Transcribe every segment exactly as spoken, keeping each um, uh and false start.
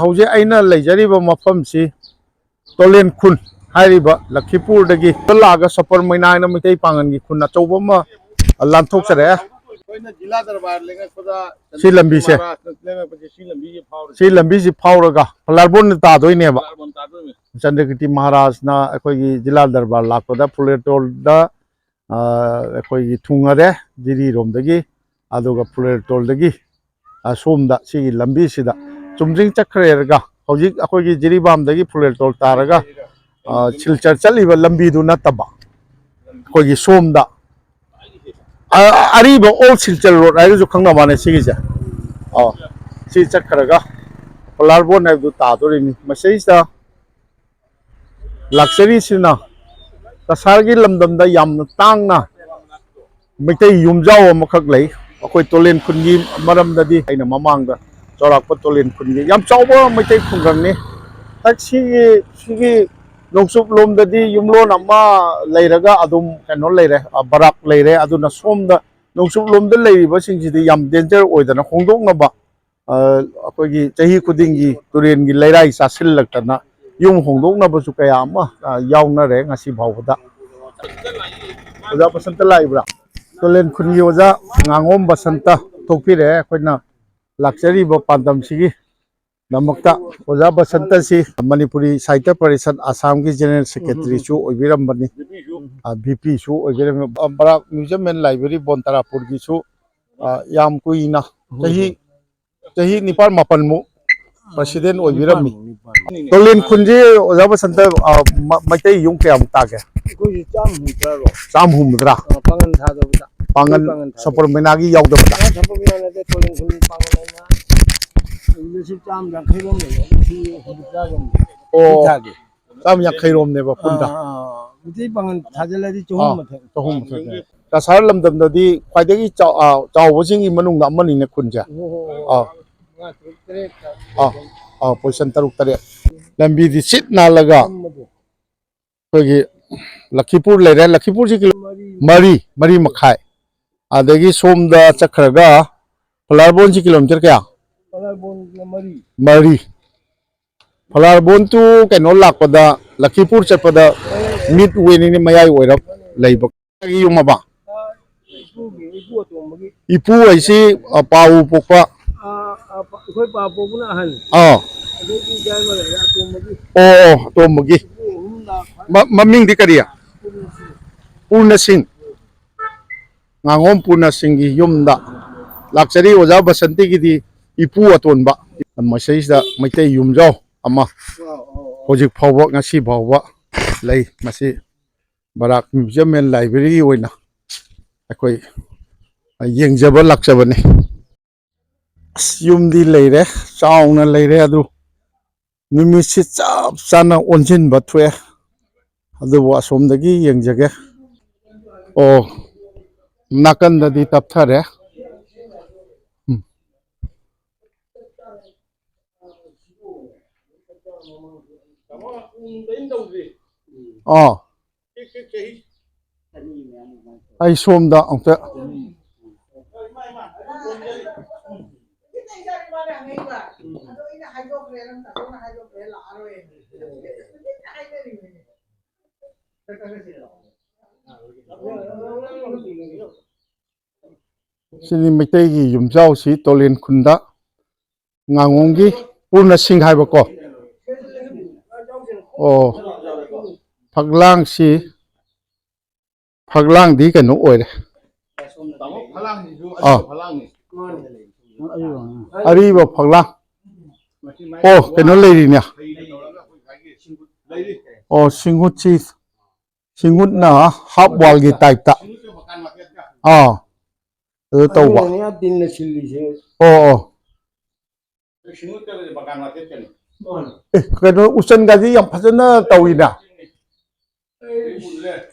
ꯍꯧꯖꯤꯛ ꯑꯩꯅ ꯂꯩꯖꯔꯤꯕ ꯃꯐꯝꯁꯤ ꯇꯣꯂꯦꯟ ꯈꯨꯟ ꯍꯥꯏꯔꯤꯕ ꯂꯈꯤꯄꯨꯔꯗꯒꯤ ꯂꯥꯛꯑꯒ ꯁꯣꯄꯔ ꯃꯩꯅꯥ ꯍꯥꯏꯅ ꯃꯩꯇꯩ ꯄꯥꯡꯒꯜꯒꯤ ꯈꯨꯟ ꯑꯆꯧꯕ ꯑꯃ ꯂꯥꯟꯊꯣꯛꯆꯔꯛꯑꯦ꯫ ꯑꯩꯈꯣꯏꯅ ꯖꯤꯂꯥ ꯗꯔꯕꯥꯔ ꯂꯦꯡꯉꯛꯄꯗ ꯁꯤ ꯂꯝꯕꯤꯁꯦ, ꯃꯍꯥꯔꯥꯖꯅ ꯂꯦꯡꯉꯛꯄꯁꯦ ꯁꯤ ꯂꯝꯕꯤꯁꯦ ꯐꯥꯎꯔꯦ꯫ ꯁꯤ ꯂꯝꯕꯤꯁꯤ ꯐꯥꯎꯔꯒ ꯐꯂꯥꯔꯕꯣꯟꯗ ꯇꯥꯗꯣꯏꯅꯦꯕ꯫ ꯐꯂꯥꯔꯕꯣꯟ ꯇꯥꯗꯣꯏꯅꯦ꯫ ꯆꯟꯗ꯭ꯔꯀꯤꯔꯇꯤ ꯃꯍꯥꯔꯥꯖꯅ ꯑꯩꯈꯣꯏꯒꯤ ꯖꯤꯂꯥ ꯗꯔꯕꯥꯔ ꯂꯥꯛꯄꯗ ꯐꯨꯂꯦꯇꯣꯜꯗ, ꯑ, ꯑꯩꯈꯣꯏꯒꯤ ꯊꯨꯡꯉꯔꯦ ꯖꯤꯔꯤꯔꯣꯝꯗꯒꯤ, ꯑꯗꯨꯒ ꯐꯨꯂꯦꯇꯣꯜꯗꯒꯤ ꯑꯁꯣꯝꯗ ꯁꯤꯒꯤ ꯂꯝꯕꯤꯁꯤꯗ ꯆꯨꯝꯗ꯭ꯔꯤꯡ ꯆꯠꯈ꯭ꯔꯦꯔꯒ ꯍꯧꯖꯤꯛ ꯑꯩꯈꯣꯏꯒꯤ ꯖꯤꯔꯤꯕꯥꯝꯗꯒꯤ ꯐꯨꯂꯦꯇꯣꯜ ꯇꯥꯔꯒ, ꯑ, ꯁꯤꯜꯆꯔ ꯆꯠꯂꯤꯕ ꯂꯝꯕꯤꯗꯨ ꯅꯠꯇꯕ ꯑꯩꯈꯣꯏꯒꯤ ꯁꯣꯝꯗ, ꯑ-, ꯑꯔꯤꯕ ꯑꯣꯜ ꯁꯤꯜꯆꯔ ꯔꯣꯗ ꯍꯥꯏꯔꯁꯨ ꯈꯪꯅ ꯃꯥꯅꯦ ꯁꯤꯒꯤꯁꯦ꯫ ꯑ, ꯁꯤ ꯆꯠꯈ꯭ꯔꯒ ꯄꯣꯂꯥꯔꯕꯣꯟ ꯍꯥꯏꯕꯗꯨ ꯇꯥꯗꯣꯔꯤꯅꯤ꯫ ꯃꯁꯤꯗꯩꯁꯤꯗ ꯂꯥꯛꯆꯔꯤꯁꯤꯅ ꯀꯁꯥꯔꯒꯤ ꯂꯝꯗꯝꯗ ꯌꯥꯝꯅ ꯇꯥꯡꯅ ꯃꯩꯇꯩ ꯌꯨꯝꯖꯥꯎ ꯑꯃꯈꯛ ꯂꯩ꯫ ꯑꯩꯈꯣꯏ ꯇꯣꯂꯦꯟ ꯈꯨꯟꯒꯤ ꯃꯔꯝꯗꯗꯤ ꯑꯩꯅ ꯃꯃꯥꯡꯗ ꯆꯥꯎꯔꯥꯛꯄ ꯇꯣꯂꯦꯟ ꯈꯨꯟꯒꯤ ꯌꯥꯝ ꯆꯥꯎꯕ ꯃꯩꯇꯩ ꯈꯨꯡꯒꯪꯅꯤ꯫ ꯍꯦꯛ ꯁꯤꯒꯤ, ꯁꯤꯒꯤ ꯅꯣꯡꯆꯨꯞ ꯂꯣꯝꯗꯗꯤ ꯌꯨꯝꯂꯣꯟ ꯑꯃ ꯂꯩꯔꯒ ꯑꯗꯨꯝ ꯀꯩꯅꯣ ꯂꯩꯔꯦ, ꯑ, ꯕꯔꯥꯛ ꯂꯩꯔꯦ꯫ ꯑꯗꯨꯅ ꯁꯣꯝꯗ ꯅꯣꯡꯆꯨꯞ ꯂꯣꯝꯗ ꯂꯩꯔꯤꯕꯁꯤꯡꯁꯤꯗꯤ ꯌꯥꯝ ꯗꯦꯟꯖꯔ ꯑꯣꯏꯗꯅ ꯍꯣꯡꯗꯣꯛꯅꯕ, ꯑ, ꯑꯩꯈꯣꯏꯒꯤ ꯆꯍꯤ ꯈꯨꯗꯤꯡꯒꯤ ꯇꯨꯔꯦꯟꯒꯤ ꯂꯩꯔꯥꯏ ꯆꯥꯁꯤꯜꯂꯛꯇꯅ ꯌꯨꯝ ꯍꯣꯡꯗꯣꯛꯅꯕꯁꯨ ꯀꯌꯥ ꯑꯃ, ꯑ, ꯌꯥꯎꯅꯔꯦ ꯉꯁꯤ ꯐꯥꯎꯕꯗ꯫ ꯑꯣꯖꯥ ꯕꯁꯟꯇ ꯂꯥꯛꯏꯕ꯭ꯔꯥ? ꯇꯣꯂꯦꯟ ꯈꯨꯟꯒꯤ ꯑꯣꯖꯥ ꯉꯥꯉꯣꯝ ꯕꯁꯟꯇ ꯊꯣꯛꯄꯤꯔꯛꯑꯦ꯫ ꯑꯩꯈꯣꯏꯅ ꯂꯥꯛꯆꯔꯤꯕ ꯄꯥꯟꯗꯝꯁꯤꯒꯤ ꯗꯃꯛꯇ꯫ ꯑꯣꯖꯥ ꯕꯁꯟꯇꯁꯤ ꯃꯅꯤꯄꯨꯔꯤ ꯁꯥꯍꯤꯇ꯭ꯌ ꯄꯔꯤꯁꯠ ꯑꯁꯥꯝꯒꯤ ꯖꯦꯅꯔꯦꯜ ꯁꯦꯀ꯭ꯔꯦꯇꯔꯤꯁꯨ ꯑꯣꯏꯕꯤꯔꯝꯕꯅꯤ, ꯚꯤ ꯄꯤꯁꯨ ꯑꯣꯏꯕꯤꯔꯝꯃꯤ꯫ ꯕ-, ꯕꯔꯥꯛ ꯃ꯭ꯌꯨꯖꯤꯌꯝ ꯑꯦꯟ ꯂꯥꯏꯕ꯭ꯔꯦꯔꯤ ꯕꯣꯟ ꯇꯔꯥꯄꯨꯔꯒꯤꯁꯨ, ꯑ, ꯌꯥꯝ ꯀꯨꯏꯅ, ꯆꯍꯤ, ꯆꯍꯤ ꯅꯤꯄꯥꯜ ꯃꯥꯄꯜꯃꯨꯛ ꯄ꯭ꯔꯁꯤꯗꯦꯟ ꯑꯣꯏꯕꯤꯔꯝꯃꯤ꯫ ꯇꯣꯂꯦꯟ ꯈꯨꯟꯁꯤ ꯑꯣꯖꯥ ꯕꯁꯟꯇ, ꯑ, ꯃ-, ꯃꯩꯇꯩ ꯌꯨꯝ ꯀꯌꯥꯃꯨꯛ ꯇꯥꯒꯦ? ꯑꯩꯈꯣꯏꯁꯤ ꯆꯥꯝ ꯍꯨꯝꯗ꯭ꯔꯥꯔꯣ? ꯆꯥꯝ ꯍꯨꯝꯗ꯭ꯔꯥ? ꯑ, ꯄꯥꯡꯒꯟ ꯊꯥꯗꯕꯗ꯫ ꯄꯥꯡꯒꯟ, ꯑꯩꯈꯣꯏ ꯄꯥꯡꯒꯟ ꯊꯥꯗꯕ꯫ ꯁꯣꯄꯣꯔ ꯃꯩꯅꯥꯒꯤ ꯌꯥꯎꯗꯕꯗ? ꯑ, ꯁꯣꯄꯣꯔ ꯃꯩꯅꯥ ꯅꯠꯇꯦ, ꯇꯣꯂꯦꯟ ꯈꯨꯟ ꯄꯥꯡꯒꯟ ꯍꯥꯏꯅ ꯂꯤꯁꯤꯡ ꯆꯥꯝ ꯌꯥꯡꯈꯩꯔꯣꯝ ꯂꯩꯌꯦ, ꯂꯤꯁꯤꯡ ꯍꯨꯝꯐꯨꯇꯔꯥꯔꯣꯝ꯫ ꯑꯣ, ꯊꯥꯒꯤ꯫ ꯆꯥꯝ ꯌꯥꯡꯈꯩꯔꯣꯝꯅꯦꯕ ꯄꯨꯟꯅ꯫ ꯑꯥ, ꯑꯥ, ꯑꯥ꯫ ꯃꯩꯇꯩ ꯄꯥꯡꯒꯟ ꯊꯥꯖꯤꯜꯂꯗꯤ ꯆꯍꯨꯝ ꯑꯥ, ꯃꯊꯛ꯫ ꯆꯍꯨꯝ ꯃꯊꯛꯅꯦ꯫ ꯀꯁꯥꯔ ꯂꯝꯗꯝꯗꯗꯤ ꯈ꯭ꯋꯥꯏꯗꯒꯤ ꯆꯥꯎ-, ꯑ, ꯆꯥꯎꯕꯁꯤꯡꯒꯤ ꯃꯅꯨꯡꯗ ꯑꯃꯅꯤꯅꯦ ꯈꯨꯟꯁꯦ꯫ ꯑꯣ, ꯑꯣ, ꯑꯣ꯫ ꯑꯥ꯫ ꯃꯉꯥ, ꯇꯔꯨꯛ, ꯇꯔꯦꯠ ꯑꯥ, ꯑꯥ, ꯄꯣꯏꯁꯟ ꯇꯔꯨꯛ ꯇꯔꯦꯠ꯫ ꯂꯝꯕꯤꯗꯤ ꯁꯤꯠ ꯅꯥꯜꯂꯒ ꯐꯝꯕꯗꯣ꯫ ꯑꯩꯈꯣꯏꯒꯤ ꯂꯈꯤꯄꯨꯔ ꯂꯩꯔꯦ, ꯂꯈꯤꯄꯨꯔꯁꯤ ꯀꯤꯂꯣ ꯃꯔꯤ, ꯃꯔꯤ ꯃꯈꯥꯏ꯫ ꯑꯗꯒꯤ ꯁꯣꯝꯗ ꯆꯠꯈ꯭ꯔꯒ ꯐꯂꯥꯔꯕꯣꯟꯁꯤ ꯀꯤꯂꯣꯃꯤꯇꯔ ꯀꯌꯥ? ꯐꯂꯥꯔꯕꯣꯟꯁꯤꯅ ꯃꯔꯤ꯫ ꯃꯔꯤ꯫ ꯐꯂꯥꯔꯕꯣꯟ ꯇꯨ ꯀꯩꯅꯣ ꯂꯥꯛꯄꯗ, ꯂꯈꯤꯄꯨꯔ ꯆꯠꯄꯗ ꯃꯤꯗ ꯋꯦꯅꯤꯅꯦ, ꯃꯌꯥꯏ ꯑꯣꯏꯔꯞ ꯂꯩꯕ꯫ ꯌꯨꯝ ꯑꯃ? ꯏꯄꯨꯒꯤ, ꯏꯄꯨ ꯑꯇꯣꯝꯕꯒꯤ꯫ ꯏꯄꯨ ꯍꯥꯏꯁꯤ, ꯑ, ꯄꯥꯎ ꯄꯣꯛꯄ? ꯑ, ꯑ, ꯄ-, ꯑꯩꯈꯣꯏ ꯄꯥꯎ ꯄꯣꯛꯄꯅ ꯑꯍꯟ꯫ ꯑꯥ꯫ ꯑꯗꯩꯗꯤ ꯏꯌꯥꯏꯃ ꯂꯩꯔꯦ ꯑꯇꯣꯝꯕꯒꯤ꯫ ꯑꯣ, ꯑꯣ, ꯑꯇꯣꯝꯕꯒꯤ꯫ ꯏꯄꯨ ꯑꯍꯨꯝ ꯂꯥꯛ꯫ ꯃ-, ꯃꯃꯤꯡꯗꯤ ꯀꯔꯤ? ꯄꯨꯔꯅ ꯁꯤꯡ꯫ ꯉꯥꯉꯣꯝ ꯄꯨꯔꯅ ꯁꯤꯡꯒꯤ ꯌꯨꯝꯗ ꯂꯥꯛꯆꯔꯤ꯫ ꯑꯣꯖꯥ ꯕꯁꯟꯇꯤꯒꯤꯗꯤ ꯏꯄꯨ ꯑꯇꯣꯟꯕ꯫ ꯃꯁꯤꯁꯤꯗ ꯃꯩꯇꯩ ꯌꯨꯝꯖꯥꯎ ꯑꯃ ꯍꯧꯖꯤꯛ ꯐꯥꯎꯕ, ꯉꯁꯤ ꯐꯥꯎꯕ ꯂꯩ꯫ ꯃꯁꯤ ꯕꯔꯥꯛ Museum and Library ꯑꯣꯏꯅ ꯑꯩꯈꯣꯏ ꯌꯦꯡꯖꯕ ꯂꯥꯛꯆꯕꯅꯤ꯫ ꯑꯁ, ꯌꯨꯝꯗꯤ ꯂꯩꯔꯦ, ꯆꯥꯎꯅ ꯂꯩꯔꯦ, ꯑꯗꯨ ꯅꯨꯃꯤꯠꯁꯤ ꯆꯞ ꯆꯥꯅ ꯑꯣꯟꯁꯤꯟꯕ ꯊꯣꯛꯑꯦ꯫ ꯑꯗꯨꯕꯨ ꯑꯁꯣꯝꯗꯒꯤ ꯌꯦꯡꯖꯒꯦ꯫ ꯑꯣ, ꯅꯥꯀꯟꯗꯗꯤ ꯇꯞꯊꯔꯦ꯫ ꯎꯝ꯫ ꯑꯥ꯫ ꯑꯩ ꯁꯣꯝꯗ ꯑꯝꯇ꯫ ꯁꯤꯅꯤ ꯃꯩꯇꯩꯒꯤ ꯌꯨꯝꯖꯥꯎꯁꯤ, ꯇꯣꯂꯦꯟ ꯈꯨꯟꯗ ꯉꯥꯉꯣꯝꯒꯤ ꯄꯨꯔꯅ ꯁꯤꯡ ꯍꯥꯏꯕꯀꯣ꯫ ꯑꯣ, ꯐꯛꯂꯥꯡꯁꯤ, ꯐꯛꯂꯥꯡꯗꯤ ꯀꯩꯅꯣ ꯑꯣꯏꯔꯦ꯫ ꯑꯥ꯫ ꯑꯔꯤꯕ ꯐꯛꯂꯥꯡ꯫ ꯑꯣ, ꯀꯩꯅꯣ ꯂꯩꯔꯤꯅꯦ꯫ ꯑꯣ, ꯁꯤꯡꯍꯨꯠꯁꯤ, ꯁꯤꯡꯍꯨꯠꯅ half wallꯒꯤ typeꯇ꯫ ꯑꯥ꯫ ꯑꯗꯨ ꯇꯧꯕ꯫ ꯑꯗꯨꯅꯅꯦ ꯇꯤꯟꯅ ꯁꯤꯜꯂꯤꯁꯦ꯫ ꯑꯣ, ꯑꯣ꯫ ꯑꯦ, ꯀꯩꯅꯣ, ꯎꯆꯟꯒꯗꯤ ꯌꯥꯝ ꯐꯖꯅ ꯇꯧꯏꯅ꯫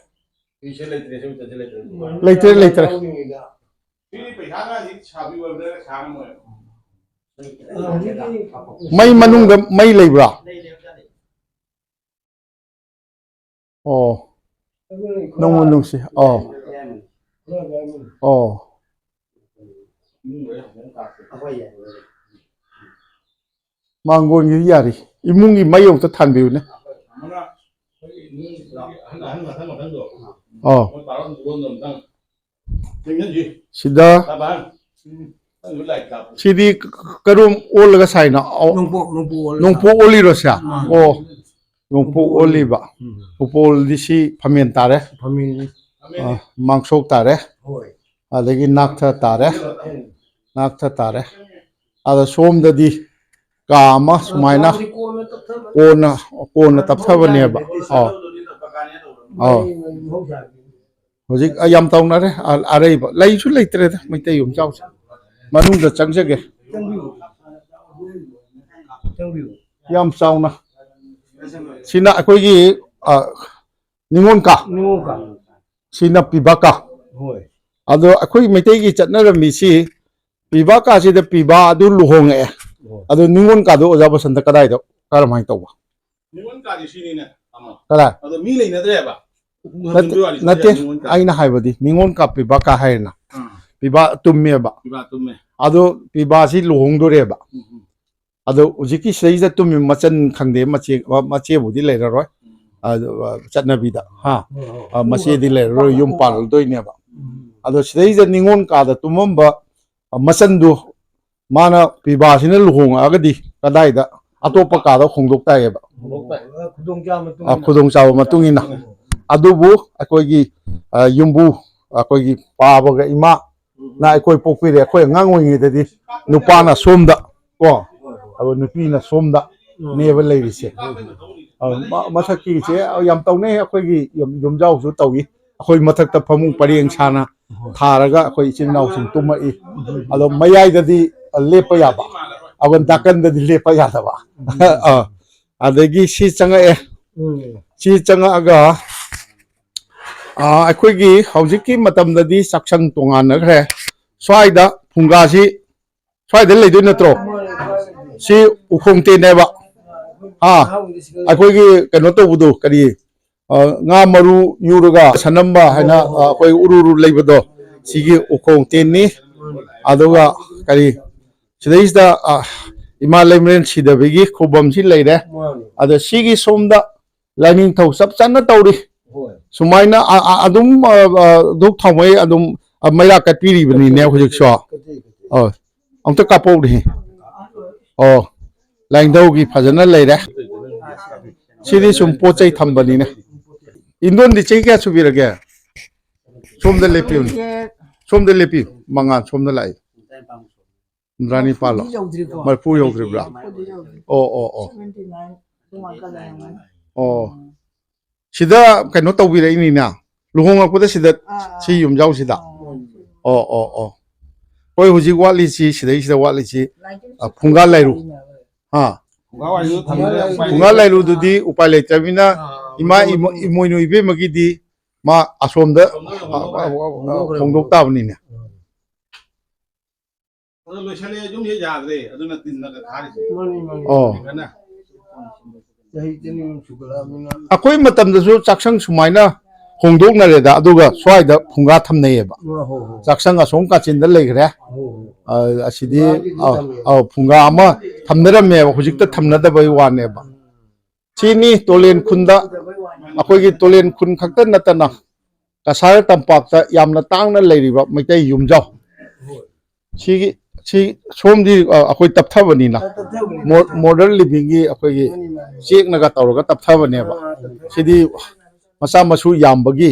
ꯂꯩꯇ꯭ꯔꯦ, ꯂꯩꯇ꯭ꯔꯦ꯫ ꯃꯩ ꯃꯅꯨꯡꯗ ꯃꯩ ꯂꯩꯕ꯭ꯔꯥ? ꯑꯣ꯫ ꯅꯣꯡꯃ ꯅꯨꯡꯁꯤ꯫ ꯑꯣ꯫ ꯑꯣ꯫ ꯃꯥꯡꯒꯣꯟꯒꯤꯗꯤ ꯌꯥꯔꯤ꯫ ꯏꯃꯨꯡꯒꯤ ꯃꯩ ꯑꯃꯨꯛꯇ ꯊꯥꯟꯕꯤꯌꯨꯅꯦ꯫ ꯑꯣ꯫ ꯁꯤꯗ ꯁꯤꯗꯤ ꯀꯔꯣꯝ ꯑꯣꯜꯂꯒ ꯁꯥꯏꯅꯣ? ꯑꯧ, ꯅꯣꯡꯄꯣꯛ, ꯅꯣꯡꯄꯣꯛ ꯑꯣꯜꯂꯤ꯫ ꯅꯣꯡꯄꯣꯛ ꯑꯣꯜꯂꯤꯔꯣ ꯁꯦ? ꯑꯥ꯫ ꯑꯣ, ꯅꯣꯡꯄꯣꯛ ꯑꯣꯜꯂꯤꯕ꯫ ꯎꯝ꯫ ꯎꯄꯣꯜꯗꯤ ꯁꯤ ꯐꯝꯃꯦꯟ ꯇꯥꯔꯦ꯫ ꯐꯝꯃꯦꯟꯅꯤ꯫ ꯑꯥ, ꯃꯥꯡꯁꯣꯛ ꯇꯥꯔꯦ꯫ ꯍꯣꯏ꯫ ꯑꯗꯒꯤ ꯅꯥꯛꯊ ꯇꯥꯔꯦ꯫ ꯎꯝ꯫ ꯅꯥꯛꯊ ꯇꯥꯔꯦ꯫ ꯑꯗ ꯁꯣꯝꯗꯗꯤ ꯀꯥ ꯑꯃ ꯁꯨꯃꯥꯏꯅ ꯀꯥꯁꯤ ꯀꯣꯟꯅ ꯇꯞꯊꯕ꯫ ꯀꯣꯟꯅ, ꯀꯣꯟꯅ ꯇꯞꯊꯕꯅꯦꯕ꯫ ꯑꯥ꯫ ꯑꯥ꯫ ꯃꯍꯧꯁꯥꯒꯤ꯫ ꯍꯧꯖꯤꯛ, ꯑ, ꯌꯥꯝ ꯇꯧꯅꯔꯦ꯫ ꯑ-, ꯑꯔꯩꯕ ꯂꯩꯁꯨ ꯂꯩꯇ꯭ꯔꯦꯗ ꯃꯩꯇꯩ ꯌꯨꯝꯖꯥꯎꯁꯦ꯫ ꯃꯅꯨꯡꯗ ꯆꯪꯖꯒꯦ꯫ ꯆꯪꯕꯤꯌꯨ꯫ ꯆꯪꯕꯤꯌꯨ꯫ ꯌꯥꯝ ꯆꯥꯎꯅ꯫ ꯁꯤꯅ ꯑꯩꯈꯣꯏꯒꯤ, ꯑ, ꯅꯤꯉꯣꯜ ꯀꯥ꯫ ꯅꯤꯉꯣꯜ ꯀꯥ꯫ ꯁꯤꯅ ꯄꯤꯕꯥ ꯀꯥ꯫ ꯍꯣꯏ꯫ ꯑꯗꯣ ꯑꯩꯈꯣꯏ ꯃꯩꯇꯩꯒꯤ ꯆꯠꯅꯔꯝꯃꯤꯁꯤ ꯄꯤꯕꯥ ꯀꯥꯁꯤꯗ ꯄꯤꯕꯥ ꯑꯗꯨ ꯂꯨꯍꯣꯡꯉꯛꯑꯦ꯫ ꯍꯣꯏ꯫ ꯑꯗꯣ ꯅꯤꯉꯣꯜ ꯀꯥꯗꯣ ꯑꯣꯖꯥ ꯕꯁꯟꯇ ꯀꯗꯥꯏꯗ, ꯀꯔꯝꯍꯥꯏꯅ ꯇꯧꯕ? ꯅꯤꯉꯣꯜ ꯀꯥꯗꯤ ꯁꯤꯅꯤꯅꯦ, ꯑꯃ꯫ ꯀꯗꯥꯏ? ꯑꯗꯣ ꯃꯤ ꯂꯩꯅꯗ꯭ꯔꯦꯕ꯫ ꯅꯠꯇꯦ, ꯅꯤꯉꯣꯜ ꯀꯥ꯫ ꯑꯩꯅ ꯍꯥꯏꯕꯗꯤ ꯅꯤꯉꯣꯜ ꯀꯥ ꯄꯤꯕꯥ ꯀꯥ ꯍꯥꯏꯔꯦꯅ꯫ ꯑꯥ꯫ ꯄꯤꯕꯥ ꯇꯨꯝꯃꯦꯕ꯫ ꯄꯤꯕꯥ ꯇꯨꯝꯃꯦ꯫ ꯑꯗꯣ ꯄꯤꯕꯥꯁꯤ ꯂꯨꯍꯣꯡꯗꯣꯔꯦꯕ꯫ ꯎꯝ, ꯎꯝ꯫ ꯑꯗꯣ ꯍꯧꯖꯤꯛꯀꯤ ꯁꯤꯗꯩꯁꯤꯗ ꯇꯨꯝꯃꯤꯕ ꯃꯆꯟ ꯈꯪꯗꯦ, ꯃꯆꯦ, ꯃꯆꯦꯕꯨꯗꯤ ꯂꯩꯔꯔꯣꯏ꯫ ꯎꯝ꯫ ꯑꯗꯣ, ꯑ, ꯆꯠꯅꯕꯤꯗ, ꯍꯥ? ꯍꯣꯏ, ꯍꯣꯏ꯫ ꯑ, ꯃꯆꯦꯗꯤ ꯂꯩꯔꯔꯣꯏ, ꯌꯨꯝ ꯄꯥꯜꯂꯗꯣꯏꯅꯦꯕ꯫ ꯎꯝ꯫ ꯑꯗꯣ ꯁꯤꯗꯩꯁꯤꯗ ꯅꯤꯉꯣꯜ ꯀꯥꯗ ꯇꯨꯝꯃꯝꯕ, ꯑ, ꯃꯆꯟꯗꯨ ꯃꯥꯅ ꯄꯤꯕꯥꯁꯤꯅ ꯂꯨꯍꯣꯡꯉꯛꯑꯒꯗꯤ ꯀꯗꯥꯏꯗ ꯑꯇꯣꯞꯄ ꯀꯥꯗ ꯍꯣꯡꯗꯣꯛ ꯇꯥꯏꯌꯦꯕ꯫ ꯍꯣꯡꯗꯣꯛ ꯇꯥꯏ꯫ ꯈꯨꯗꯣꯡꯆꯥꯕ ꯃꯇꯨꯡ ꯑ, ꯏꯟꯅ꯫ ꯈꯨꯗꯣꯡꯆꯥꯕ ꯃꯇꯨꯡ ꯏꯟꯅ꯫ ꯎꯝ꯫ ꯑꯗꯨꯕꯨ ꯑꯩꯈꯣꯏꯒꯤ, ꯑ, ꯌꯨꯝꯕꯨ, ꯑꯩꯈꯣꯏꯒꯤ ꯄꯥꯕꯒ ꯏꯃꯥꯅ ꯑꯩꯈꯣꯏ ꯄꯣꯛꯄꯤꯔꯦ꯫ ꯑꯩꯈꯣꯏ ꯑꯉꯥꯡ ꯑꯣꯏꯔꯤꯉꯩꯗꯗꯤ ꯅꯨꯄꯥꯅ ꯁꯣꯝꯗ ꯀꯣ, ꯑꯗꯨꯒ ꯅꯨꯄꯤꯅ ꯁꯣꯝꯗ ꯅꯦꯕ ꯂꯩꯔꯤꯁꯦ꯫ ꯑ, ꯃ-, ꯃꯊꯛꯀꯤꯁꯦ ꯌꯥꯝ ꯇꯧꯅꯩ꯫ ꯑꯩꯈꯣꯏꯒꯤ ꯌꯨꯝ-, ꯌꯨꯝꯖꯥꯎꯁꯨ ꯇꯧꯏ꯫ ꯑꯩꯈꯣꯏ ꯃꯊꯛꯇ ꯐꯃꯨꯡ ꯄꯔꯦꯡ ꯁꯥꯅ ꯊꯥꯔꯒ ꯑꯩꯈꯣꯏ ꯏꯆꯤꯟ ꯏꯅꯥꯎꯁꯤꯡ ꯇꯨꯝꯃꯛꯏ꯫ ꯑꯗꯣ ꯃꯌꯥꯏꯗꯗꯤ ꯂꯦꯞꯄ ꯌꯥꯕ, ꯑꯗꯨꯒ ꯅꯥꯀꯟꯗꯗꯤ ꯂꯦꯞꯄ ꯌꯥꯗꯕ꯫ ꯑꯥ, ꯑꯗꯒꯤ ꯁꯤ ꯆꯪꯉꯛꯑꯦ꯫ ꯎꯝ꯫ ꯁꯤ ꯆꯪꯉꯛꯑꯒ, ꯑꯥ, ꯑꯩꯈꯣꯏꯒꯤ ꯍꯧꯖꯤꯛꯀꯤ ꯃꯇꯝꯗꯗꯤ ꯆꯥꯛꯁꯪ ꯇꯣꯉꯥꯟꯅꯈ꯭ꯔꯦ꯫ ꯁ꯭ꯋꯥꯏꯗ ꯐꯨꯡꯒꯥꯁꯤ ꯁ꯭ꯋꯥꯏꯗ ꯂꯩꯗꯣꯏ ꯅꯠꯇ꯭ꯔꯣ? ꯁꯤ ꯎꯈꯣꯡ ꯇꯦꯟꯅꯦꯕ꯫ ꯑꯥ, ꯑꯩꯈꯣꯏꯒꯤ ꯀꯩꯅꯣ ꯇꯧꯕꯗꯣ, ꯀꯔꯤ, ꯑ, ꯉꯥ ꯃꯔꯨ ꯌꯨꯔꯒ ꯁꯅꯝꯕ ꯍꯥꯏꯅ, ꯑ, ꯑꯩꯈꯣꯏ ꯎꯔꯨ ꯎꯔꯨ ꯂꯩꯕꯗꯣ, ꯁꯤꯒꯤ ꯎꯈꯣꯡ ꯇꯦꯟꯅꯤ꯫ ꯑꯗꯨꯒ ꯀꯔꯤ, ꯁꯤꯗꯩꯁꯤꯗ, ꯑ, ꯏꯃꯥ ꯂꯩꯃꯔꯦꯟ ꯁꯤꯗꯕꯒꯤ ꯈꯨꯕꯝꯁꯤ ꯂꯩꯔꯦ꯫ ꯃꯥꯅꯤ꯫ ꯑꯗ ꯁꯤꯒꯤ ꯁꯣꯝꯗ ꯂꯥꯏꯅꯤꯡꯊꯧ ꯆꯞ ꯆꯥꯅ ꯇꯧꯔꯤ꯫ ꯍꯣꯏ꯫ ꯁꯨꯃꯥꯏꯅ, ꯑ, ꯑ, ꯑꯗꯨꯝ, ꯑ, ꯑ, ꯙꯨꯞ ꯊꯥꯎꯃꯩ ꯑꯗꯨꯝ, ꯑ, ꯃꯩꯔꯥ ꯀꯠꯄꯤꯔꯤꯕꯅꯤꯅꯦ ꯍꯧꯖꯤꯛꯁꯨ꯫ ꯀꯠꯆꯩ, ꯀꯠꯆꯩ꯫ ꯑ, ꯑꯝꯇ ꯀꯥꯞꯄꯧꯅꯦ꯫ ꯑꯣ, ꯂꯥꯏꯅꯤꯡꯊꯧꯒꯤ ꯐꯖꯅ ꯂꯩꯔꯦ꯫ ꯁꯤꯗꯤ ꯁꯨꯝ ꯄꯣꯠ ꯆꯩ ꯊꯝꯕꯅꯤꯅ꯫ ꯏꯟꯗꯣꯟꯗꯤ ꯆꯍꯤ ꯀꯌꯥ ꯁꯨꯕꯤꯔꯒꯦ? ꯁꯣꯝꯗ ꯂꯦꯞꯄꯤꯌꯨꯅꯦ꯫ ꯁꯣꯝꯗ ꯂꯦꯞꯄꯤꯌꯨ꯫ ꯃꯉꯥꯜ ꯁꯣꯝꯗ ꯂꯥꯛꯏ꯫ ꯍꯨꯝꯗ꯭ꯔꯥ ꯅꯤꯄꯥꯜꯂꯣ? ꯃꯔꯤꯐꯨ ꯌꯧꯗ꯭ꯔꯤꯀꯣ? ꯃꯔꯤꯐꯨ ꯌꯧꯗ꯭ꯔꯤꯕ꯭ꯔꯥ? ꯃꯔꯤꯐꯨꯗꯤ ꯌꯧꯗ꯭ꯔꯤ꯫ ꯑꯣ, ꯑꯣ, ꯑꯣ꯫ ꯁꯚꯦꯟꯇꯤ ꯅꯥꯏꯟ ꯑꯗꯨꯃꯥꯏꯅ ꯂꯩꯔꯝꯒꯅꯤ꯫ ꯑꯣ꯫ ꯁꯤꯗ ꯀꯩꯅꯣ ꯇꯧꯕꯤꯔꯛꯏꯅꯤꯅ, ꯂꯨꯍꯣꯡꯂꯛꯄꯗ ꯁꯤꯗ, ꯑꯥ, ꯑꯥ꯫ ꯁꯤ ꯌꯨꯝꯖꯥꯎꯁꯤꯗ꯫ ꯑꯥ꯫ ꯑꯣ, ꯑꯣ, ꯑꯣ꯫ ꯍꯣꯏ, ꯍꯧꯖꯤꯛ ꯋꯥꯠꯂꯤꯁꯤ, ꯁꯤꯗꯩꯁꯤꯗ ꯋꯥꯠꯂꯤꯁꯤ, ꯑ, ꯐꯨꯡꯒꯥ ꯂꯥꯏꯔꯨ꯫ ꯍꯥ? ꯐꯨꯡꯒꯥ ꯂꯥꯏꯔꯨꯗꯨꯗꯤ ꯎꯄꯥꯏ ꯂꯩꯇ꯭ꯔꯕꯅꯤꯅ, ꯑꯥ, ꯏꯃꯥ ꯏꯃꯣ-, ꯏꯃꯣꯏꯅꯨ ꯏꯕꯦꯝꯃꯒꯤꯗꯤ ꯃꯥ ꯑꯁꯣꯝꯗ, ꯑ, ꯑ, ꯑ, ꯑ, ꯍꯣꯡꯗꯣꯛ ꯇꯥꯕꯅꯤꯅꯦ꯫ ꯑꯗꯣ ꯂꯣꯏꯁꯜꯂꯛꯑꯦ, ꯌꯨꯝꯁꯦ ꯌꯥꯗ꯭ꯔꯦ, ꯑꯗꯨꯅ ꯇꯤꯟꯅꯒ ꯈꯥꯔꯤꯁꯦ꯫ ꯃꯥꯅꯤ, ꯃꯥꯅꯤ꯫ ꯑꯣ꯫ ꯐꯖꯅ꯫ ꯆꯍꯤ ꯆꯅꯤꯃꯨꯛ ꯁꯨꯒꯠꯂꯛꯑꯕꯅꯤꯅ꯫ ꯑꯩꯈꯣꯏ ꯃꯇꯝꯗꯁꯨ ꯆꯥꯛꯁꯪ ꯁꯨꯃꯥꯏꯅ ꯍꯣꯡꯗꯣꯛꯅꯔꯦꯗ, ꯑꯗꯨꯒ ꯁ꯭ꯋꯥꯏꯗ ꯐꯨꯡꯒꯥ ꯊꯝꯅꯩꯌꯦꯕ꯫ ꯍꯣꯏ, ꯍꯣꯏ, ꯍꯣꯏ꯫ ꯆꯥꯛꯁꯪ ꯑꯁꯣꯝ ꯀꯥꯆꯤꯟꯗ ꯂꯩꯈ꯭ꯔꯦ꯫ ꯍꯣꯏ, ꯍꯣꯏ꯫ ꯑ, ꯑꯁꯤꯗꯤ, ꯐꯨꯡꯒꯥꯒꯤꯗꯤ ꯑ, ꯊꯝꯃꯦ꯫ ꯑ, ꯐꯨꯡꯒꯥ ꯑꯃ ꯊꯝꯅꯔꯝꯃꯦꯕ, ꯍꯧꯖꯤꯛꯇ ꯊꯝꯅꯗꯕꯩ ꯋꯥꯅꯦꯕ꯫ ꯁꯤꯅꯤ ꯇꯣꯂꯦꯟ ꯈꯨꯟꯗ, ꯑꯩꯈꯣꯏꯒꯤ ꯇꯣꯂꯦꯟ ꯈꯨꯟ ꯈꯛꯇ ꯅꯠꯇꯅ ꯀꯁꯥꯔ ꯇꯝꯄꯥꯛꯇ ꯌꯥꯝꯅ ꯇꯥꯡꯅ ꯂꯩꯔꯤꯕ ꯃꯩꯇꯩ ꯌꯨꯝꯖꯥꯎ꯫ ꯁꯤꯒꯤ, ꯁꯤ ꯁꯣꯝꯗꯤ, ꯑ, ꯑꯩꯈꯣꯏ ꯇꯞꯊꯕꯅꯤꯅ, ꯇꯞꯊꯕꯅꯤ, ꯃꯣ-, ꯇꯞꯊꯕꯅꯤ꯫ ꯃꯣꯗꯔꯟ ꯂꯤꯕꯤꯡꯒꯤ ꯑꯩꯈꯣꯏꯒꯤ ꯃꯥꯅꯤ, ꯃꯥꯅꯤ꯫ ꯆꯦꯛꯅꯒ ꯇꯧꯔꯒ ꯇꯞꯊꯕꯅꯦꯕ꯫ ꯑꯥ, ꯇꯞꯊꯕꯅꯤ꯫ ꯁꯤꯗꯤ ꯃꯆꯥ ꯃꯁꯨ ꯌꯥꯝꯕꯒꯤ,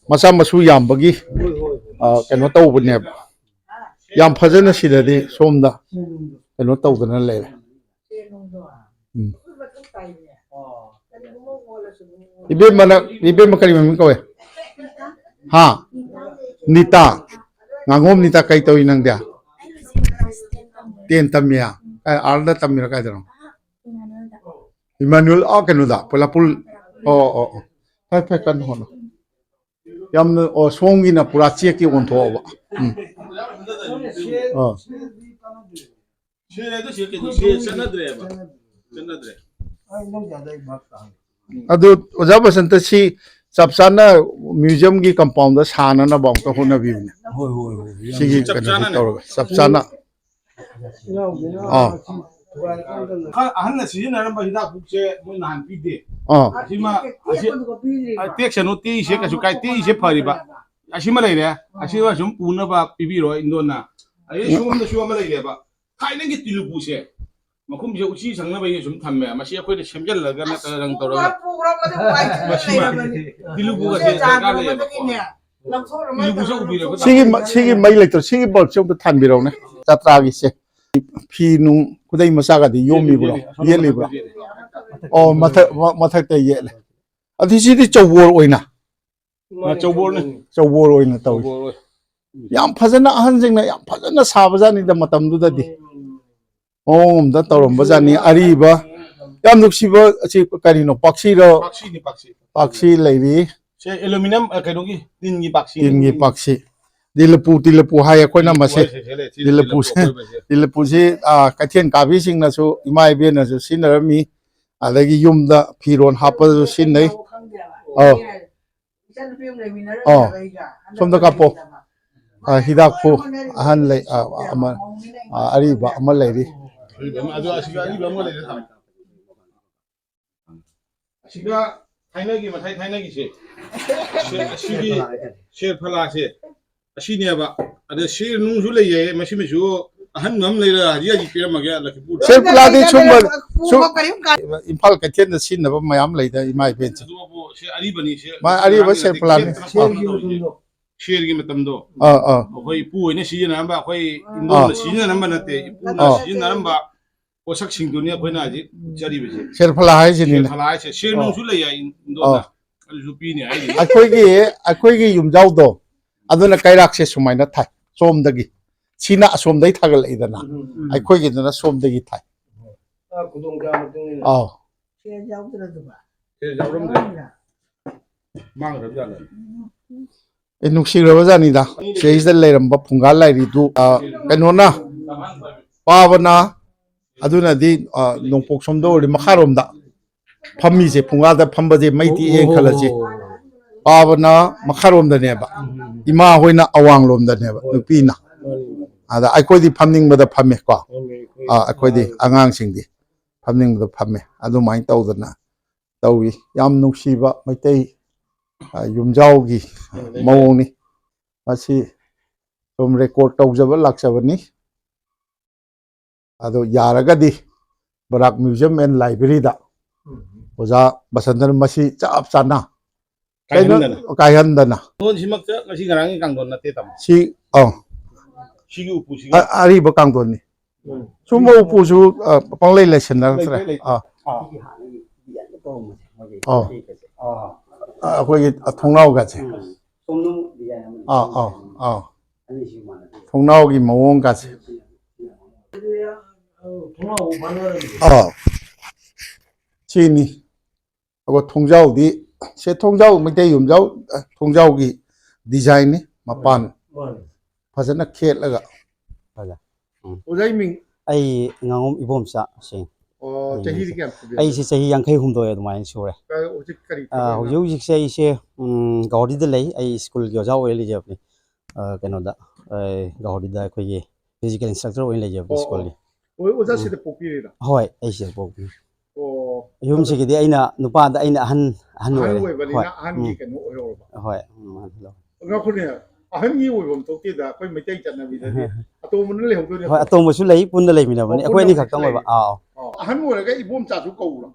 ꯃꯆꯥ ꯃꯁꯨ ꯌꯥꯝꯕꯒꯤ, ꯍꯣꯏ, ꯍꯣꯏ, ꯍꯣꯏ꯫ ꯑ, ꯀꯩꯅꯣ ꯇꯧꯕꯅꯦꯕ꯫ ꯌꯥꯝ ꯐꯖꯅ ꯁꯤꯗꯗꯤ ꯁꯣꯝꯗ ꯀꯩꯅꯣ ꯇꯧꯗꯅ ꯂꯩꯔꯦ꯫ ꯎꯝ꯫ ꯏꯕꯦꯝꯃꯅ, ꯏꯕꯦꯝꯃ ꯀꯔꯤ ꯃꯃꯤꯡ ꯀꯧꯋꯦ? ꯍꯥ? ꯅꯤꯇꯥ꯫ ꯉꯥꯉꯣꯝ ꯅꯤꯇꯥ, ꯀꯩ ꯇꯧꯏ ꯅꯪꯗꯤ? ꯇꯦꯟ ꯇꯝꯃꯤꯌꯥ? ꯀꯥꯏ, ꯑꯥꯔꯗ ꯇꯝꯃꯤꯔꯣ, ꯀꯥꯏꯗꯅꯣ? ꯏꯃꯥꯅꯨꯌꯦꯜ, ꯑꯥ, ꯀꯩꯅꯣꯗ, ꯄꯣꯂꯥꯄꯨꯜ꯫ ꯑꯣ, ꯑꯣ, ꯑꯣ꯫ ꯐꯔꯦ, ꯐꯔꯦ, ꯀꯟꯅ ꯍꯣꯠꯅꯧ꯫ ꯌꯥꯝꯅ, ꯑꯣ, ꯁꯣꯝꯒꯤꯅ ꯄꯨꯔꯥ ꯆꯦꯛꯀꯤ ꯑꯣꯟꯊꯣꯛꯑꯕ꯫ ꯎꯝ꯫ ꯑꯥ꯫ ꯁꯦ, ꯑꯗꯨ ꯁꯦ ꯀꯩꯅꯣ, ꯁꯦ ꯆꯠꯅꯗ꯭ꯔꯦꯕ꯫ ꯆꯠꯅꯗ꯭ꯔꯦ꯫ ꯑꯩ ꯅꯪ ꯌꯥꯗ ꯑꯩ ꯚꯥꯞ ꯇꯥꯍꯟꯒꯦ꯫ ꯑꯗꯨ ꯑꯣꯖꯥ ꯕꯁꯟꯇ, ꯁꯤ ꯆꯞ ꯆꯥꯅ ꯃ꯭ꯌꯨꯖꯤꯌꯝꯒꯤ ꯀꯝꯄꯥꯎꯟꯗ ꯁꯥꯅꯅꯕ ꯑꯃꯨꯛꯇ ꯍꯣꯠꯅꯕꯤꯌꯨꯅꯦ꯫ ꯍꯣꯏ, ꯍꯣꯏ, ꯍꯣꯏ, ꯌꯥꯝ ꯁꯤꯒꯤ ꯆꯞ ꯀꯩꯅꯣꯁꯤ ꯆꯥꯅꯅꯦ꯫ ꯇꯧꯔꯒ ꯆꯞ ꯆꯥꯅ꯫ ꯑꯥ꯫ ꯈꯔ ꯑꯍꯟꯅ ꯁꯤꯖꯤꯟꯅꯔꯝꯕ ꯍꯤꯗꯥꯛ ꯄꯨꯛꯁꯦ ꯃꯣꯏ ꯅꯍꯥꯟ ꯄꯤꯗꯦ꯫ ꯑꯥ꯫ ꯑꯁꯤꯃ, ꯑꯁꯤ, ꯑ, ꯇꯦꯛꯁꯅꯨ, ꯇꯦꯛꯏꯁꯦ ꯀꯩꯁꯨ ꯀꯥꯏ, ꯇꯦꯛꯏꯁꯦ ꯐꯔꯤꯕ꯫ ꯑꯁꯤꯃ ꯂꯩꯔꯦ꯫ ꯑꯁꯤꯃ ꯁꯨꯝ ꯄꯨꯅꯕ ꯄꯤꯕꯤꯔꯣ, ꯏꯟꯗꯣꯟꯅ꯫ ꯑꯗꯩ ꯁꯣꯝꯗꯁꯨ ꯑꯃ ꯂꯩꯔꯦꯕ꯫ ꯊꯥꯏꯅꯒꯤ ꯇꯤꯂꯨꯄꯨꯁꯦ꯫ ꯃꯈꯨꯝꯁꯦ ꯎꯆꯤ ꯁꯪꯅꯕꯒꯤ ꯁꯨꯝ ꯊꯝꯃꯦ꯫ ꯃꯁꯤ ꯑꯩꯈꯣꯏꯅ ꯁꯦꯝꯖꯤꯜꯂꯒ ꯅꯠꯇ꯭ꯔꯒ ꯔꯪ ꯇꯧꯔꯒ꯫ ꯄꯨꯈ꯭ꯔꯣ, ꯄꯨꯈ꯭ꯔꯣ, ꯃꯗꯨ ꯋꯥꯏ ꯁꯤꯠꯅ ꯃꯁꯤꯃ ꯂꯩꯔꯕꯅꯤ꯫ ꯇꯤꯂꯨꯄꯨꯒ ꯎꯆꯤ ꯁꯦ ꯗꯔꯀꯥꯔ ꯂꯩꯌꯦꯕꯀꯣ꯫ ꯆꯥꯗꯅꯕꯗꯒꯤꯅꯦ ꯂꯧꯊꯣꯛꯎꯔ ꯇꯤꯂꯨꯄꯨꯁꯦ ꯃꯥꯏ ꯎꯕꯤꯔꯕ? ꯁꯤꯒꯤ ꯃ-, ꯁꯤꯒꯤ ꯃꯩ ꯂꯩꯇ꯭ꯔꯣ? ꯁꯤꯒꯤ ꯕꯜꯕꯁꯦ ꯑꯝꯇ ꯊꯥꯟꯕꯤꯔꯛꯎꯅꯦ꯫ ꯖꯇ꯭ꯔꯥꯒꯤꯁꯦ꯫ ꯐꯤ ꯅꯨꯡ ꯈꯨꯗꯩ ꯃꯆꯥꯒꯗꯤ ꯌꯣꯝꯃꯤꯕ꯭ꯔꯣ? ꯌꯦꯠꯂꯤꯕ꯭ꯔꯣ? ꯑꯣ, ꯃꯊꯛ, ꯃ-, ꯃꯊꯛꯇ ꯌꯦꯠꯂꯦ꯫ ꯑꯗꯨ ꯁꯤꯗꯤ ꯆꯧꯕꯣꯔ ꯑꯣꯏꯅ꯫ ꯑ, ꯆꯧꯕꯣꯔꯅꯤ꯫ ꯆꯧꯕꯣꯔ ꯑꯣꯏꯅ ꯇꯧꯏ꯫ ꯆꯧꯕꯣꯔ ꯑꯣꯏ꯫ ꯌꯥꯝ ꯐꯖꯅ, ꯑꯍꯟꯁꯤꯡꯅ ꯌꯥꯝ ꯐꯖꯅ ꯁꯥꯕꯖꯥꯠꯅꯤꯗ ꯃꯇꯝꯗꯨꯗꯗꯤ꯫ ꯃꯑꯣꯡ ꯑꯃꯗ ꯇꯧꯔꯝꯕꯖꯥꯠꯅꯤ꯫ ꯑꯔꯤꯕ, ꯌꯥꯝ ꯅꯨꯡꯁꯤꯕ, ꯑꯁꯤ ꯀꯔꯤꯅꯣ, ꯄꯥꯛꯁꯤꯔꯣ? ꯄꯥꯛꯁꯤꯅꯤ, ꯄꯥꯛꯁꯤ꯫ ꯄꯥꯛꯁꯤ ꯂꯩꯔꯤ꯫ ꯁꯦ ꯑꯦꯂꯨꯃꯤꯅꯤꯌꯝ, ꯑ, ꯀꯩꯅꯣꯒꯤ, ꯇꯤꯟꯒꯤ ꯄꯥꯛꯁꯤ꯫ ꯇꯤꯟꯒꯤ ꯄꯥꯛꯁꯤ꯫ ꯗꯤꯂꯄꯨ, ꯇꯤꯂꯄꯨ ꯍꯥꯏ ꯑꯩꯈꯣꯏꯅ ꯃꯁꯦ꯫ ꯍꯣꯏ, ꯁꯦ, ꯁꯦ, ꯂꯩ, ꯁꯤ ꯗꯤꯂꯄꯨꯁꯦ, ꯗꯤꯂꯄꯨ ꯑꯀꯣꯏꯕꯁꯦ꯫ ꯗꯤꯂꯄꯨꯁꯦ, ꯑ, ꯀꯩꯊꯦꯜ ꯀꯥꯕꯤꯁꯤꯡꯅꯁꯨ, ꯏꯃꯥ ꯏꯕꯦꯟꯅꯁꯨ ꯁꯤꯖꯤꯟꯅꯔꯝꯃꯤ꯫ ꯑꯗꯒꯤ ꯌꯨꯝꯗ ꯐꯤꯔꯣꯜ ꯍꯥꯞꯄꯗꯁꯨ ꯁꯤꯖꯤꯟꯅꯩ꯫ ꯑꯧ꯫ ꯏꯆꯟꯅꯨꯄꯤ ꯑꯃ ꯂꯩꯃꯤꯟꯅꯔꯝꯃꯦ ꯑꯧ꯫ ꯑꯩꯒ꯫ ꯁꯣꯝꯗ ꯀꯥꯞꯄꯣ꯫ ꯑ, ꯍꯤꯗꯥꯛꯄꯨ ꯑꯍꯟ ꯂꯩ, ꯑ, ꯑꯃ, ꯑ, ꯑꯔꯤꯕ ꯑꯃ ꯂꯩꯔꯤ꯫ ꯑꯔꯤꯕ ꯑꯃ, ꯑꯗꯨ ꯑꯁꯤꯒ ꯑꯔꯤꯕ ꯑꯃ ꯂꯩꯔꯦ ꯇꯥꯃꯣ꯫ ꯑꯁꯤꯒ ꯊꯥꯏꯅꯒꯤ, ꯃꯊꯥꯏ ꯊꯥꯏꯅꯒꯤꯁꯦ꯫ ꯁꯦ-, ꯑꯁꯤꯒꯤ ꯁꯦꯔꯐꯂꯥꯁꯦ꯫ ꯑꯁꯤꯅꯦꯕ꯫ ꯑꯗ ꯁꯦꯔ ꯅꯨꯡꯁꯨ ꯂꯩꯌꯦ, ꯃꯁꯤꯃꯁꯨ ꯑꯍꯟꯕ ꯑꯃ ꯂꯩꯔ ꯍꯧꯖꯤꯛ ꯍꯧꯖꯤꯛ ꯄꯤꯔꯝꯃꯒꯦ ꯂꯛꯈꯤꯄꯨꯔꯗ꯫ ꯁꯦꯔꯐꯂꯥꯗꯤ ꯁꯨꯝꯕ, ꯄꯨꯕ ꯁꯨꯝ-, ꯀꯔꯤꯝ ꯀꯥ- ꯏꯝꯐꯥꯜ ꯀꯩꯊꯦꯜꯗ ꯁꯤꯖꯤꯟꯅꯕ ꯃꯌꯥꯝ ꯂꯩꯗ, ꯏꯃꯥ ꯏꯕꯦꯟꯁꯦ꯫ ꯑꯗꯨꯕꯨ ꯁꯦ ꯑꯔꯤꯕꯅꯤ, ꯁꯦ ꯃꯥ ꯑꯔꯤꯕ ꯑꯉꯥꯡꯒꯤ ꯅꯠꯇꯦ, ꯁꯦꯔꯐꯂꯥꯅꯤ꯫ ꯁꯦ ꯐꯥꯎꯕ ꯇꯧꯔꯤꯁꯦ꯫ ꯁꯦꯔꯒꯤ ꯃꯇꯝꯗꯣ꯫ ꯑꯥ, ꯑꯥ꯫ ꯑꯩꯈꯣꯏ ꯏꯄꯨ ꯍꯣꯏꯅ ꯁꯤꯖꯤꯟꯅꯔꯝꯕ, ꯑꯩꯈꯣꯏ ꯏꯟꯗꯣꯜꯅ ꯑꯥ꯫ ꯁꯤꯖꯤꯟꯅꯔꯝꯕ ꯅꯠꯇꯦ, ꯏꯄꯨꯅ ꯑꯥ꯫ ꯁꯤꯖꯤꯟꯅꯔꯝꯕ ꯄꯣꯠꯁꯛꯁꯤꯡꯗꯨꯅꯤ ꯑꯩꯈꯣꯏꯅ ꯍꯧꯖꯤꯛ ꯎꯠꯆꯔꯤꯕꯁꯦ꯫ ꯁꯦꯔꯐꯂꯥ ꯍꯥꯏꯁꯤꯅꯤꯅꯦ꯫ ꯁꯦꯔꯐꯂꯥ ꯍꯥꯏꯁꯦ꯫ ꯁꯦꯔ ꯑꯥ꯫ ꯅꯨꯡꯁꯨ ꯂꯩ ꯍꯥꯏ, ꯏꯟꯗꯣꯜꯅ꯫ ꯑꯥ꯫ ꯑꯗꯨꯁꯨ ꯄꯤꯅꯤ ꯍꯥꯏꯔꯤꯅꯤ꯫ ꯑꯩꯈꯣꯏꯒꯤ, ꯑꯩꯈꯣꯏꯒꯤ ꯌꯨꯝꯖꯥꯎꯗꯣ, ꯑꯗꯨꯅ ꯀꯩꯔꯥꯛꯁꯦ ꯁꯨꯃꯥꯏꯅ ꯊꯥꯏ, ꯁꯣꯝꯗꯒꯤ꯫ ꯁꯤꯅ ꯑꯁꯣꯝꯗꯒꯤ ꯊꯥꯒꯠꯂꯛꯏꯗꯅ, ꯎꯝ, ꯎꯝ꯫ ꯑꯩꯈꯣꯏꯒꯤꯗꯨꯅ ꯁꯣꯝꯗꯒꯤ ꯊꯥꯏ꯫ ꯑꯥ, ꯈꯨꯗꯣꯡꯆꯥꯕ ꯃꯇꯨꯡ ꯏꯟꯅ꯫ ꯑꯥꯎ꯫ ꯁꯦꯔ ꯌꯥꯎꯗ꯭ꯔꯗꯨꯕ? ꯁꯦꯔ ꯌꯥꯎꯔꯝꯗ꯭ꯔꯦ꯫ ꯌꯥꯎꯔꯝꯗ꯭ꯔꯥ? ꯃꯥꯡꯈ꯭ꯔꯕ ꯖꯥꯠꯂ? ꯑꯦ, ꯅꯨꯡꯁꯤꯈ꯭ꯔꯕ ꯖꯥꯠꯅꯤꯗ꯫ ꯁꯤꯗꯩꯁꯤꯗ ꯂꯩꯔꯝꯕ ꯐꯨꯡꯒꯥ ꯂꯥꯏꯔꯤꯗꯨ, ꯑ, ꯀꯩꯅꯣꯅ, ꯄꯥꯕꯅ, ꯑꯗꯨꯅꯗꯤ, ꯑ, ꯅꯣꯡꯄꯣꯛ ꯁꯣꯝꯗ ꯑꯣꯏꯔꯗꯤ ꯃꯈꯥꯔꯣꯝꯗ꯫ ꯐꯝꯃꯤꯁꯦ, ꯐꯨꯡꯒꯥꯗ ꯐꯝꯕꯁꯦ ꯃꯩ ꯇꯤꯛꯑꯦꯅ ꯈꯜꯂꯁꯤ꯫ ꯄꯥꯕꯅ ꯃꯈꯥꯔꯣꯝꯗꯅꯦꯕ, ꯏꯃꯥ ꯍꯣꯏꯅ ꯑꯋꯥꯡꯂꯣꯝꯗꯅꯦꯕ, ꯅꯨꯄꯤꯅ꯫ ꯑꯗ ꯑꯩꯈꯣꯏꯗꯤ ꯐꯝꯅꯤꯡꯕꯗ ꯐꯝꯃꯦꯀꯣ꯫ ꯑꯥ, ꯑꯩꯈꯣꯏꯗꯤ ꯑꯉꯥꯡꯁꯤꯡꯗꯤ ꯐꯝꯅꯤꯡꯕꯗ ꯐꯝꯃꯦ꯫ ꯑꯗꯨꯃꯥꯏꯅ ꯇꯧꯗꯅ ꯇꯧꯏ꯫ ꯌꯥꯝ ꯅꯨꯡꯁꯤꯕ ꯃꯩꯇꯩ, ꯑ, ꯌꯨꯝꯖꯥꯎꯒꯤ ꯃꯑꯣꯡꯅꯤ꯫ ꯃꯁꯤ ꯁꯨꯝ ꯔꯦꯀꯣꯔꯠ ꯇꯧꯖꯕ ꯂꯥꯛꯆꯕꯅꯤ꯫ ꯑꯗꯣ ꯌꯥꯔꯒꯗꯤ ꯕꯔꯥꯛ Museum and Library ꯗ ꯑꯣꯖꯥ ꯕꯁꯟꯇꯅ ꯃꯁꯤ ꯆꯞ ꯆꯥꯅ ꯀꯩꯅꯣ ꯀꯥꯏꯍꯟꯗꯅ꯫ ꯀꯥꯏꯍꯟꯗꯅ꯫ ꯀꯥꯡꯊꯣꯟꯁꯤꯃꯛꯇ ꯉꯁꯤ ꯉꯔꯥꯡꯒꯤ ꯀꯥꯡꯊꯣꯟ ꯅꯠꯇꯦ, ꯇꯥꯃꯣ꯫ ꯁꯤ, ꯑꯧ꯫ ꯁꯤꯒꯤ ꯎꯄꯨꯁꯤꯒ꯫ ꯑ-, ꯑꯔꯤꯕ ꯀꯥꯡꯊꯣꯟꯅꯤ꯫ ꯎꯝ꯫ ꯁꯨꯝꯕ ꯎꯄꯨꯁꯨ, ꯑ, ꯄꯪꯂꯩ ꯂꯩꯁꯟꯅꯔꯛꯇ꯭ꯔꯦ꯫ ꯂꯩꯇ꯭ꯔꯦ, ꯂꯩꯇ꯭ꯔꯦ꯫ ꯑꯥ꯫ ꯑꯥ꯫ ꯑꯥ, ꯑꯩꯈꯣꯏꯒꯤ ꯊꯣꯡꯅꯥꯎꯒꯁꯦ꯫ ꯑꯥ, ꯑꯥ, ꯑꯥ꯫ ꯊꯣꯡꯅꯥꯎꯒꯤ ꯃꯑꯣꯡꯒꯁꯦ꯫ ꯑꯥ꯫ ꯁꯤꯅꯤ꯫ ꯑꯗꯨꯒ ꯊꯣꯡꯖꯥꯎꯗꯤ, ꯁꯦ ꯊꯣꯡꯖꯥꯎ, ꯃꯩꯇꯩ ꯌꯨꯝꯖꯥꯎ, ꯑ, ꯊꯣꯡꯖꯥꯎꯒꯤ design ꯅꯤ, ꯃꯄꯥꯟ ꯃꯥꯅꯤ꯫ ꯐꯖꯅ ꯈꯦꯠꯂꯒ꯫ ꯐꯖ-, ꯎꯝ꯫ ꯑꯣꯖꯥꯒꯤ ꯃꯤꯡ? ꯑꯩ ꯉꯥꯉꯣꯝ ꯏꯕꯣꯝꯆꯥ ꯁꯤꯡ꯫ ꯑꯣ, ꯑꯩ ꯆꯍꯤꯗꯤ ꯃꯤꯡꯁꯦ-, ꯀꯌꯥꯝ ꯁꯨꯕꯤꯔꯒꯦ? ꯑꯩꯁꯦ ꯆꯍꯤ ꯌꯥꯡꯈꯩ ꯍꯨꯝꯗꯣꯏ ꯑꯗꯨꯃꯥꯏꯅ ꯁꯨꯔꯦ꯫ ꯀ-, ꯍꯧꯖꯤꯛ ꯀꯔꯤ ꯑꯥ, ꯊꯕꯛ ꯍꯧꯖꯤꯛ ꯍꯧꯖꯤꯛꯁꯦ ꯑꯩꯁꯦ, ꯎꯝ, ꯒꯧꯍꯥꯇꯤꯗ ꯂꯩ꯫ ꯑꯩ ꯁ꯭ꯀꯨꯜꯒꯤ ꯑꯣꯖꯥ ꯑꯣꯏꯔ ꯂꯩꯖꯕꯅꯤ꯫ ꯑꯥ, ꯀꯩꯅꯣꯗ, ꯑꯥ, ꯒꯧꯍꯥꯇꯤꯗ ꯑꯩꯈꯣꯏꯒꯤ physical instructor ꯑꯣꯏꯅ ꯂꯩꯖꯕꯅꯤ ꯑꯣ, ꯁ꯭ꯀꯨꯜꯒꯤ꯫ ꯑꯣ꯫ ꯑꯣ, ꯑꯣꯖꯥ ꯎꯝ꯫ ꯁꯤꯗ ꯄꯣꯛꯄꯤꯔꯤꯔꯥ? ꯍꯣꯏ, ꯑꯩ ꯁꯤꯗ ꯄꯣꯛꯄꯅꯤ꯫ ꯑꯣ꯫ ꯌꯨꯝꯁꯤꯒꯤꯗꯤ ꯑꯩꯅ ꯅꯨꯄꯥꯗ ꯑꯩꯅ ꯑꯍꯟ, ꯑꯍꯟ ꯑꯍꯟ ꯑꯣꯏꯔꯦ꯫ ꯑꯣꯏꯕꯅꯤꯅ ꯍꯣꯏ꯫ ꯑꯍꯟꯒꯤ ꯎꯝ꯫ ꯀꯩꯅꯣ ꯑꯣꯏꯍꯧꯔꯕ? ꯍꯣꯏ꯫ ꯎꯝ, ꯑꯍꯟ ꯑꯣꯏꯍꯧꯔꯦ꯫ ꯉꯥꯏꯈꯣꯅꯦ, ꯑꯍꯟꯒꯤ ꯑꯣꯏꯐꯝ ꯊꯣꯛꯇꯦꯗ, ꯑꯩꯈꯣꯏ ꯃꯩꯇꯩ ꯆꯠꯅꯕꯤꯗꯗꯤ ꯑꯇꯣꯝꯕꯅ ꯂꯩꯍꯧꯗꯣꯏꯅꯦ꯫ ꯍꯣꯏ, ꯑꯇꯣꯝꯕꯁꯨ ꯂꯩ, ꯄꯨꯟꯅ ꯂꯩꯃꯤꯟꯅꯕꯅꯤ꯫ ꯑꯣ, ꯑꯩꯈꯣꯏ ꯄꯨꯟꯅ ꯑꯅꯤ ꯈꯛꯇꯪ ꯂꯩ꯫ ꯑꯣꯏꯕ꯫ ꯑꯥ, ꯑꯥ꯫ ꯑꯣ, ꯑꯍꯟ ꯑꯣꯏꯔꯒ ꯏꯕꯣꯝꯆꯥꯁꯨ ꯀꯧꯕ꯭ꯔꯣ?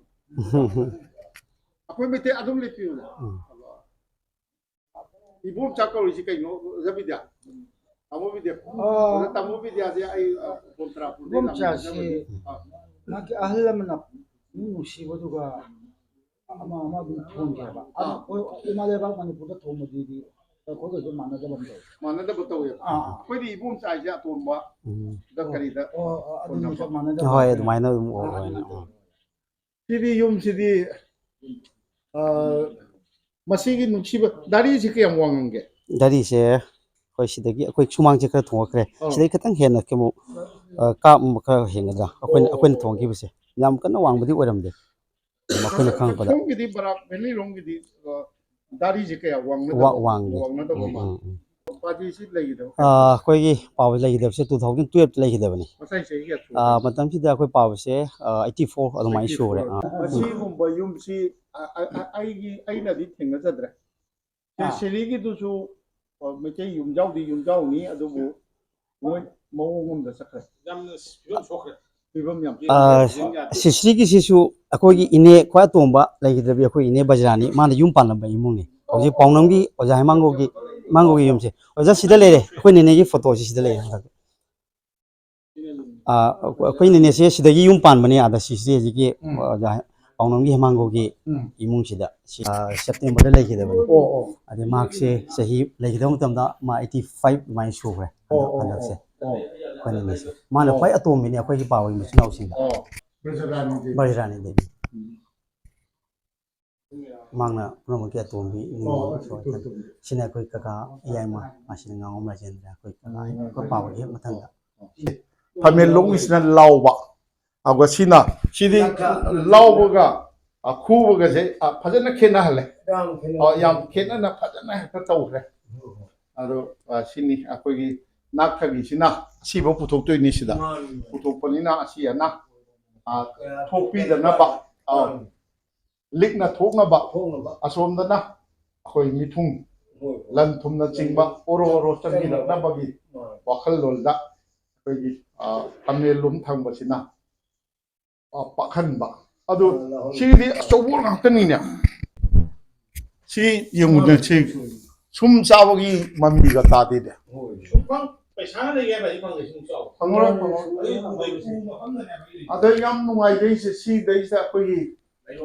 ꯑꯩꯈꯣꯏ ꯃꯩꯇꯩ ꯑꯗꯨꯝ ꯂꯦꯞꯄꯤꯌꯨꯅꯦ꯫ ꯎꯝ꯫ ꯏꯕꯣꯝꯆꯥ ꯀꯧꯔꯤꯁꯤ ꯀꯩꯅꯣ, ꯑꯣꯖꯥ ꯕꯤꯗ꯭ꯌꯥ? ꯇꯥꯃꯣ ꯕꯤꯗ꯭ꯌꯥ? ꯑꯥ꯫ ꯑꯣꯖꯥ, ꯇꯥꯃꯣ ꯕꯤꯗ꯭ꯌꯥꯁꯦ ꯑꯩ, ꯑ, ꯐꯣꯟ ꯇꯔꯥ ꯄꯨꯡ ꯏꯕꯣꯝꯆꯥꯁꯤ ꯑꯥ꯫ ꯃꯥꯒꯤ ꯑꯍꯜ ꯑꯃꯅ ꯄꯨꯛꯅꯤꯡ ꯅꯨꯡꯁꯤꯕꯗꯨꯒ ꯑꯃ ꯑꯃ ꯑꯗꯨꯝ ꯊꯣꯟꯒꯦ ꯍꯥꯏꯕ꯫ ꯑꯗꯣ ꯑꯥ꯫ ꯑꯩꯈꯣꯏ ꯏꯃꯥ ꯂꯩꯕꯥꯛ ꯃꯅꯤꯄꯨꯔꯗ ꯊꯣꯟꯕꯗꯨꯗꯤ ꯑꯩꯈꯣꯏꯒ ꯑꯗꯨꯝ ꯃꯥꯟꯅꯗꯕ ꯑꯃ ꯇꯧꯋꯦ꯫ ꯃꯥꯟꯅꯗꯕ ꯇꯧꯋꯦꯕ꯫ ꯑꯥ, ꯑꯥ꯫ ꯑꯩꯈꯣꯏꯗꯤ ꯏꯕꯣꯝꯆꯥ ꯍꯥꯏꯁꯦ ꯑꯇꯣꯝꯕ ꯎꯝ꯫ ꯗ ꯀꯔꯤꯗ ꯑꯣ, ꯑꯣ, ꯑꯗꯨꯝ ꯐꯣꯟ ꯅꯝꯕꯔ? ꯃꯥꯟꯅꯗꯕ꯫ ꯍꯣꯏ, ꯑꯗꯨꯃꯥꯏꯅ ꯑꯗꯨꯝ ꯑꯥ, ꯑꯣꯏ-, ꯑꯗꯨꯃꯥꯏꯅ ꯑꯗꯨꯝ ꯇꯧꯋꯦ꯫ ꯑꯣꯏ꯫ ꯁꯤꯗꯤ ꯌꯨꯝꯁꯤꯗꯤ, ꯑ, ꯃꯁꯤꯒꯤ ꯅꯨꯡꯁꯤꯕ, ꯗꯥꯔꯤꯁꯤ ꯀꯌꯥꯝ ꯋꯥꯡꯉꯝꯒꯦ? ꯗꯥꯔꯤꯁꯦ ꯑꯩꯈꯣꯏ ꯁꯤꯗꯒꯤ, ꯑꯩꯈꯣꯏ ꯁꯨꯃꯥꯡꯁꯦ ꯈꯔ ꯊꯣꯡꯉꯛꯈ꯭ꯔꯦ꯫ ꯑꯥ꯫ ꯁꯤꯗꯩ ꯈꯤꯇꯪ ꯍꯦꯟꯅ ꯀꯩꯃꯨꯛ, ꯑ, ꯀꯥꯞ ꯑꯃ ꯈꯔ ꯍꯦꯟꯒꯗ꯭ꯔꯥ? ꯑꯩꯈꯣꯏꯅ, ꯑꯣ, ꯑꯩꯈꯣꯏꯅ ꯑꯣ꯫ ꯊꯣꯡꯈꯤꯕꯁꯦ꯫ ꯌꯥꯝ ꯀꯟꯅ ꯋꯥꯡꯕꯗꯤ ꯑꯣꯏꯔꯝꯗꯦ꯫ ꯃꯈꯣꯏꯅ ꯈꯪꯉꯛꯄꯗ꯫ ꯁꯣꯝꯒꯤꯗꯤ ꯕꯔꯥꯛ ꯚꯦꯂꯤ ꯔꯣꯝꯒꯤꯗꯤ, ꯑ, ꯗꯥꯔꯤꯁꯦ ꯀꯌꯥ ꯋꯥꯡꯅꯗꯕ, ꯋꯥ-, ꯋꯥꯡꯗꯦ꯫ ꯋꯥꯡꯅꯗꯕ ꯎꯝ, ꯃꯥꯜꯂꯦ꯫ ꯎꯝ, ꯎꯝ꯫ ꯄꯥꯗꯤ ꯁꯤ ꯂꯩꯈꯤꯗꯕ ꯑ, ꯑꯩꯈꯣꯏꯒꯤ ꯄꯥꯎ ꯂꯩꯈꯤꯗꯕꯁꯦ two thousand twelve ꯂꯩꯈꯤꯗꯕꯅꯤ꯫ ꯃꯁꯥꯏ ꯆꯍꯤ ꯀꯌꯥ ꯁꯨꯔꯒꯦ? ꯑ, ꯃꯇꯝꯁꯤꯗ ꯑꯩꯈꯣꯏ ꯄꯥꯕꯁꯦ, ꯑ, eighty four ꯑꯗꯨꯃꯥꯏꯅ ꯁꯨꯔꯦ꯫ ꯑꯥ꯫ ꯑꯁꯤꯒꯨꯝꯕ ꯌꯨꯝꯁꯤ, ꯑ, ꯑ, ꯑ, ꯑꯩꯒꯤ, ꯑꯩꯅꯗꯤ ꯊꯦꯡꯅꯖꯗ꯭ꯔꯦ꯫ ꯑꯥ꯫ ꯁꯤꯔꯤꯒꯤꯗꯨꯁꯨ, ꯑ, ꯃꯩꯇꯩ ꯌꯨꯝꯖꯥꯎꯗꯤ ꯌꯨꯝꯖꯥꯎꯅꯤ, ꯑꯗꯨꯕꯨ ꯃꯣꯏ ꯃꯑꯣꯡ ꯑꯃꯗ ꯆꯠꯈ꯭ꯔꯦ꯫ ꯌꯥꯝꯅ ꯐꯤꯕꯝ ꯁꯣꯛꯈ꯭ꯔꯦ꯫ ꯐꯤꯕꯝ ꯌꯥꯝ ꯑ, ꯁꯣꯛꯈ꯭ꯔꯦ꯫ ꯁꯤꯁꯤꯒꯤꯁꯤꯁꯨ ꯑꯩꯈꯣꯏꯒꯤ ꯏꯅꯦ ꯈ꯭ꯋꯥꯏ ꯑꯇꯣꯝꯕ ꯂꯩꯈꯤꯗ꯭ꯔꯕꯤ ꯑꯩꯈꯣꯏ ꯏꯅꯦ ꯕꯖꯤꯔꯥꯅꯤ, ꯃꯥꯅ ꯌꯨꯝ ꯄꯥꯜꯂꯝꯕ ꯏꯃꯨꯡꯅꯤ꯫ ꯍꯧꯖꯤꯛ ꯄꯥꯎꯅꯝꯒꯤ ꯑꯣꯖꯥ ꯍꯩꯃꯥꯡꯒꯣꯒꯤ, ꯍꯩꯃꯥꯡꯒꯣꯒꯤ ꯌꯨꯝꯁꯦ꯫ ꯑꯣꯖꯥ ꯁꯤꯗ ꯂꯩꯔꯦ, ꯑꯩꯈꯣꯏ ꯅꯦꯅꯦꯒꯤ ꯐꯣꯇꯣꯁꯤ ꯁꯤꯗ ꯂꯩꯔꯦ꯫ ꯑꯥ, ꯑꯩꯈꯣꯏ ꯅꯦꯅꯦꯁꯦ ꯁꯤꯗꯒꯤ ꯌꯨꯝ ꯄꯥꯟꯕꯅꯦ, ꯑꯥꯗ ꯁꯤꯁꯦ ꯍꯧꯖꯤꯛꯀꯤ, ꯎꯝ꯫ ꯑꯣꯖꯥ ꯄꯥꯎꯅꯝꯒꯤ ꯍꯦꯃꯥꯡꯒꯣꯒꯤ ꯎꯝ꯫ ꯏꯃꯨꯡꯁꯤꯗ ꯁꯤ, ꯑꯥ, ꯁꯦꯞꯇꯦꯝꯕꯔꯗ ꯂꯩꯈꯤꯗꯕꯅꯤ꯫ ꯑꯣ, ꯑꯣ꯫ ꯑꯗꯩ ꯃꯍꯥꯛꯁꯦ ꯆꯍꯤ ꯂꯩꯈꯤꯗꯕ ꯃꯇꯝꯗ ꯃꯥ eighty five ꯑꯗꯨꯃꯥꯏꯅ ꯁꯨꯈ꯭ꯔꯦ ꯑꯣ, ꯑꯣ, ꯍꯟꯗꯛꯁꯦ꯫ ꯑꯣ, ꯑꯣ꯫ ꯑꯩꯈꯣꯏ ꯅꯦꯅꯦꯁꯦ꯫ ꯃꯥꯅ ꯑꯣ꯫ ꯈ꯭ꯋꯥꯏ ꯑꯇꯣꯝꯕꯤꯅꯤ ꯑꯩꯈꯣꯏꯒꯤ ꯄꯥꯎꯒꯤ ꯃꯆꯤꯟ ꯃꯅꯥꯎꯁꯤꯡꯗ꯫ ꯑꯣ꯫ ꯕ꯭ꯔꯖꯔꯥꯅꯤ ꯗꯦꯕꯤ꯫ ꯕ꯭ꯔꯖꯔꯥꯅꯤ ꯗꯦꯕꯤ꯫ ꯎꯝ꯫ ꯃꯍꯥꯛꯅ ꯄꯨꯝꯅꯃꯛꯀꯤ ꯑꯇꯣꯝꯕꯤ ꯑꯣ, ꯅꯤꯉꯣꯜ ꯑꯣ, ꯁꯣꯏꯗꯅ꯫ ꯑꯇꯣꯝꯕꯤ꯫ ꯁꯤꯅ ꯑꯩꯈꯣꯏ ꯀꯀꯥ ꯏꯌꯥꯏꯃ, ꯃꯁꯤꯅ ꯉꯥꯉꯣꯝ ꯔꯥꯖꯦꯟꯗ꯭ꯔ, ꯑꯩꯈꯣꯏ ꯀꯀꯥ, ꯎꯝ, ꯑꯩꯈꯣꯏ ꯄꯥꯕꯒꯤ ꯍꯦꯛ ꯃꯊꯪꯗ꯫ ꯐꯝꯃꯦꯟ ꯂꯣꯡꯒꯤꯁꯤꯅ ꯂꯥꯎꯕ, ꯑꯗꯨꯒ ꯁꯤꯅ, ꯁꯤꯗꯤ ꯂꯥꯎꯕꯒ, ꯑ, ꯈꯨꯕꯒꯁꯦ, ꯑ, ꯐꯖꯅ ꯈꯦꯠꯅꯍꯜꯂꯦ꯫ ꯌꯥꯝ ꯈꯦꯠꯅ-, ꯑ, ꯌꯥꯝ ꯈꯦꯠꯅꯅ ꯐꯖꯅ ꯍꯦꯛꯇ ꯇꯧꯈ꯭ꯔꯦ꯫ ꯑꯗꯣ, ꯑ, ꯁꯤꯅꯤ ꯑꯩꯈꯣꯏꯒꯤ ꯅꯥꯛꯊꯒꯤꯁꯤꯅ ꯑꯁꯤꯕ ꯄꯨꯊꯣꯛꯇꯣꯏꯅꯤ ꯁꯤꯗ꯫ ꯃꯥꯅꯤ꯫ ꯄꯨꯊꯣꯛꯄꯅꯤꯅ ꯑꯁꯤ ꯑꯅꯥ, ꯑ, ꯀꯌꯥ ꯊꯣꯛꯄꯤꯗꯅꯕ꯫ ꯑ, ꯃꯥꯅꯤ꯫ ꯂꯤꯛꯅ ꯊꯣꯛꯅꯕ, ꯊꯣꯛꯅꯕ꯫ ꯑꯁꯣꯝꯗꯅ ꯑꯩꯈꯣꯏ ꯃꯤꯊꯨꯡ, ꯍꯣꯏ, ꯍꯣꯏ꯫ ꯂꯟ ꯊꯨꯝꯅ ꯆꯤꯡꯕ ꯑꯣꯔꯣ ꯑꯣꯔꯣ ꯆꯪꯕꯤꯔꯛꯅꯕꯒꯤ ꯍꯣꯏ꯫ ꯋꯥꯈꯜꯂꯣꯟꯗ ꯑꯩꯈꯣꯏꯒꯤ, ꯑ, ꯐꯝꯃꯦꯟ ꯂꯣꯝ ꯊꯪꯕꯁꯤꯅ, ꯑ, ꯄꯥꯛꯍꯟꯕ꯫ ꯑꯗꯨ ꯑ, ꯂꯧꯍꯟꯕ꯫ ꯁꯤꯒꯤꯗꯤ ꯑꯆꯧꯕ ꯉꯥꯛꯇꯅꯤꯅꯦ꯫ ꯁꯤ ꯌꯦꯡꯉꯨꯅꯦ, ꯁꯤ ꯁꯨꯝ ꯆꯥꯕꯒꯤ ꯃꯃꯤꯒ ꯇꯥꯗꯦꯅꯦ꯫ ꯍꯣꯏ꯫ ꯁꯨꯝ ꯐꯪ-, ꯄꯩꯁꯥꯅ ꯂꯩꯒꯦ ꯍꯥꯏꯕꯗꯤ ꯐꯪꯗꯦ, ꯁꯨꯝ ꯆꯥꯎ꯫ ꯐꯪꯉꯔꯣꯏ, ꯐꯪꯉꯔꯣꯏ꯫ ꯑꯗꯨ ꯎ ꯃꯐꯝꯗꯅꯦ ꯍꯥꯏꯕ꯫ ꯑꯗ ꯌꯥꯝ ꯅꯨꯡꯉꯥꯏꯖꯩꯁꯦ, ꯁꯤꯗꯩꯁꯤꯗ ꯑꯩꯈꯣꯏꯒꯤ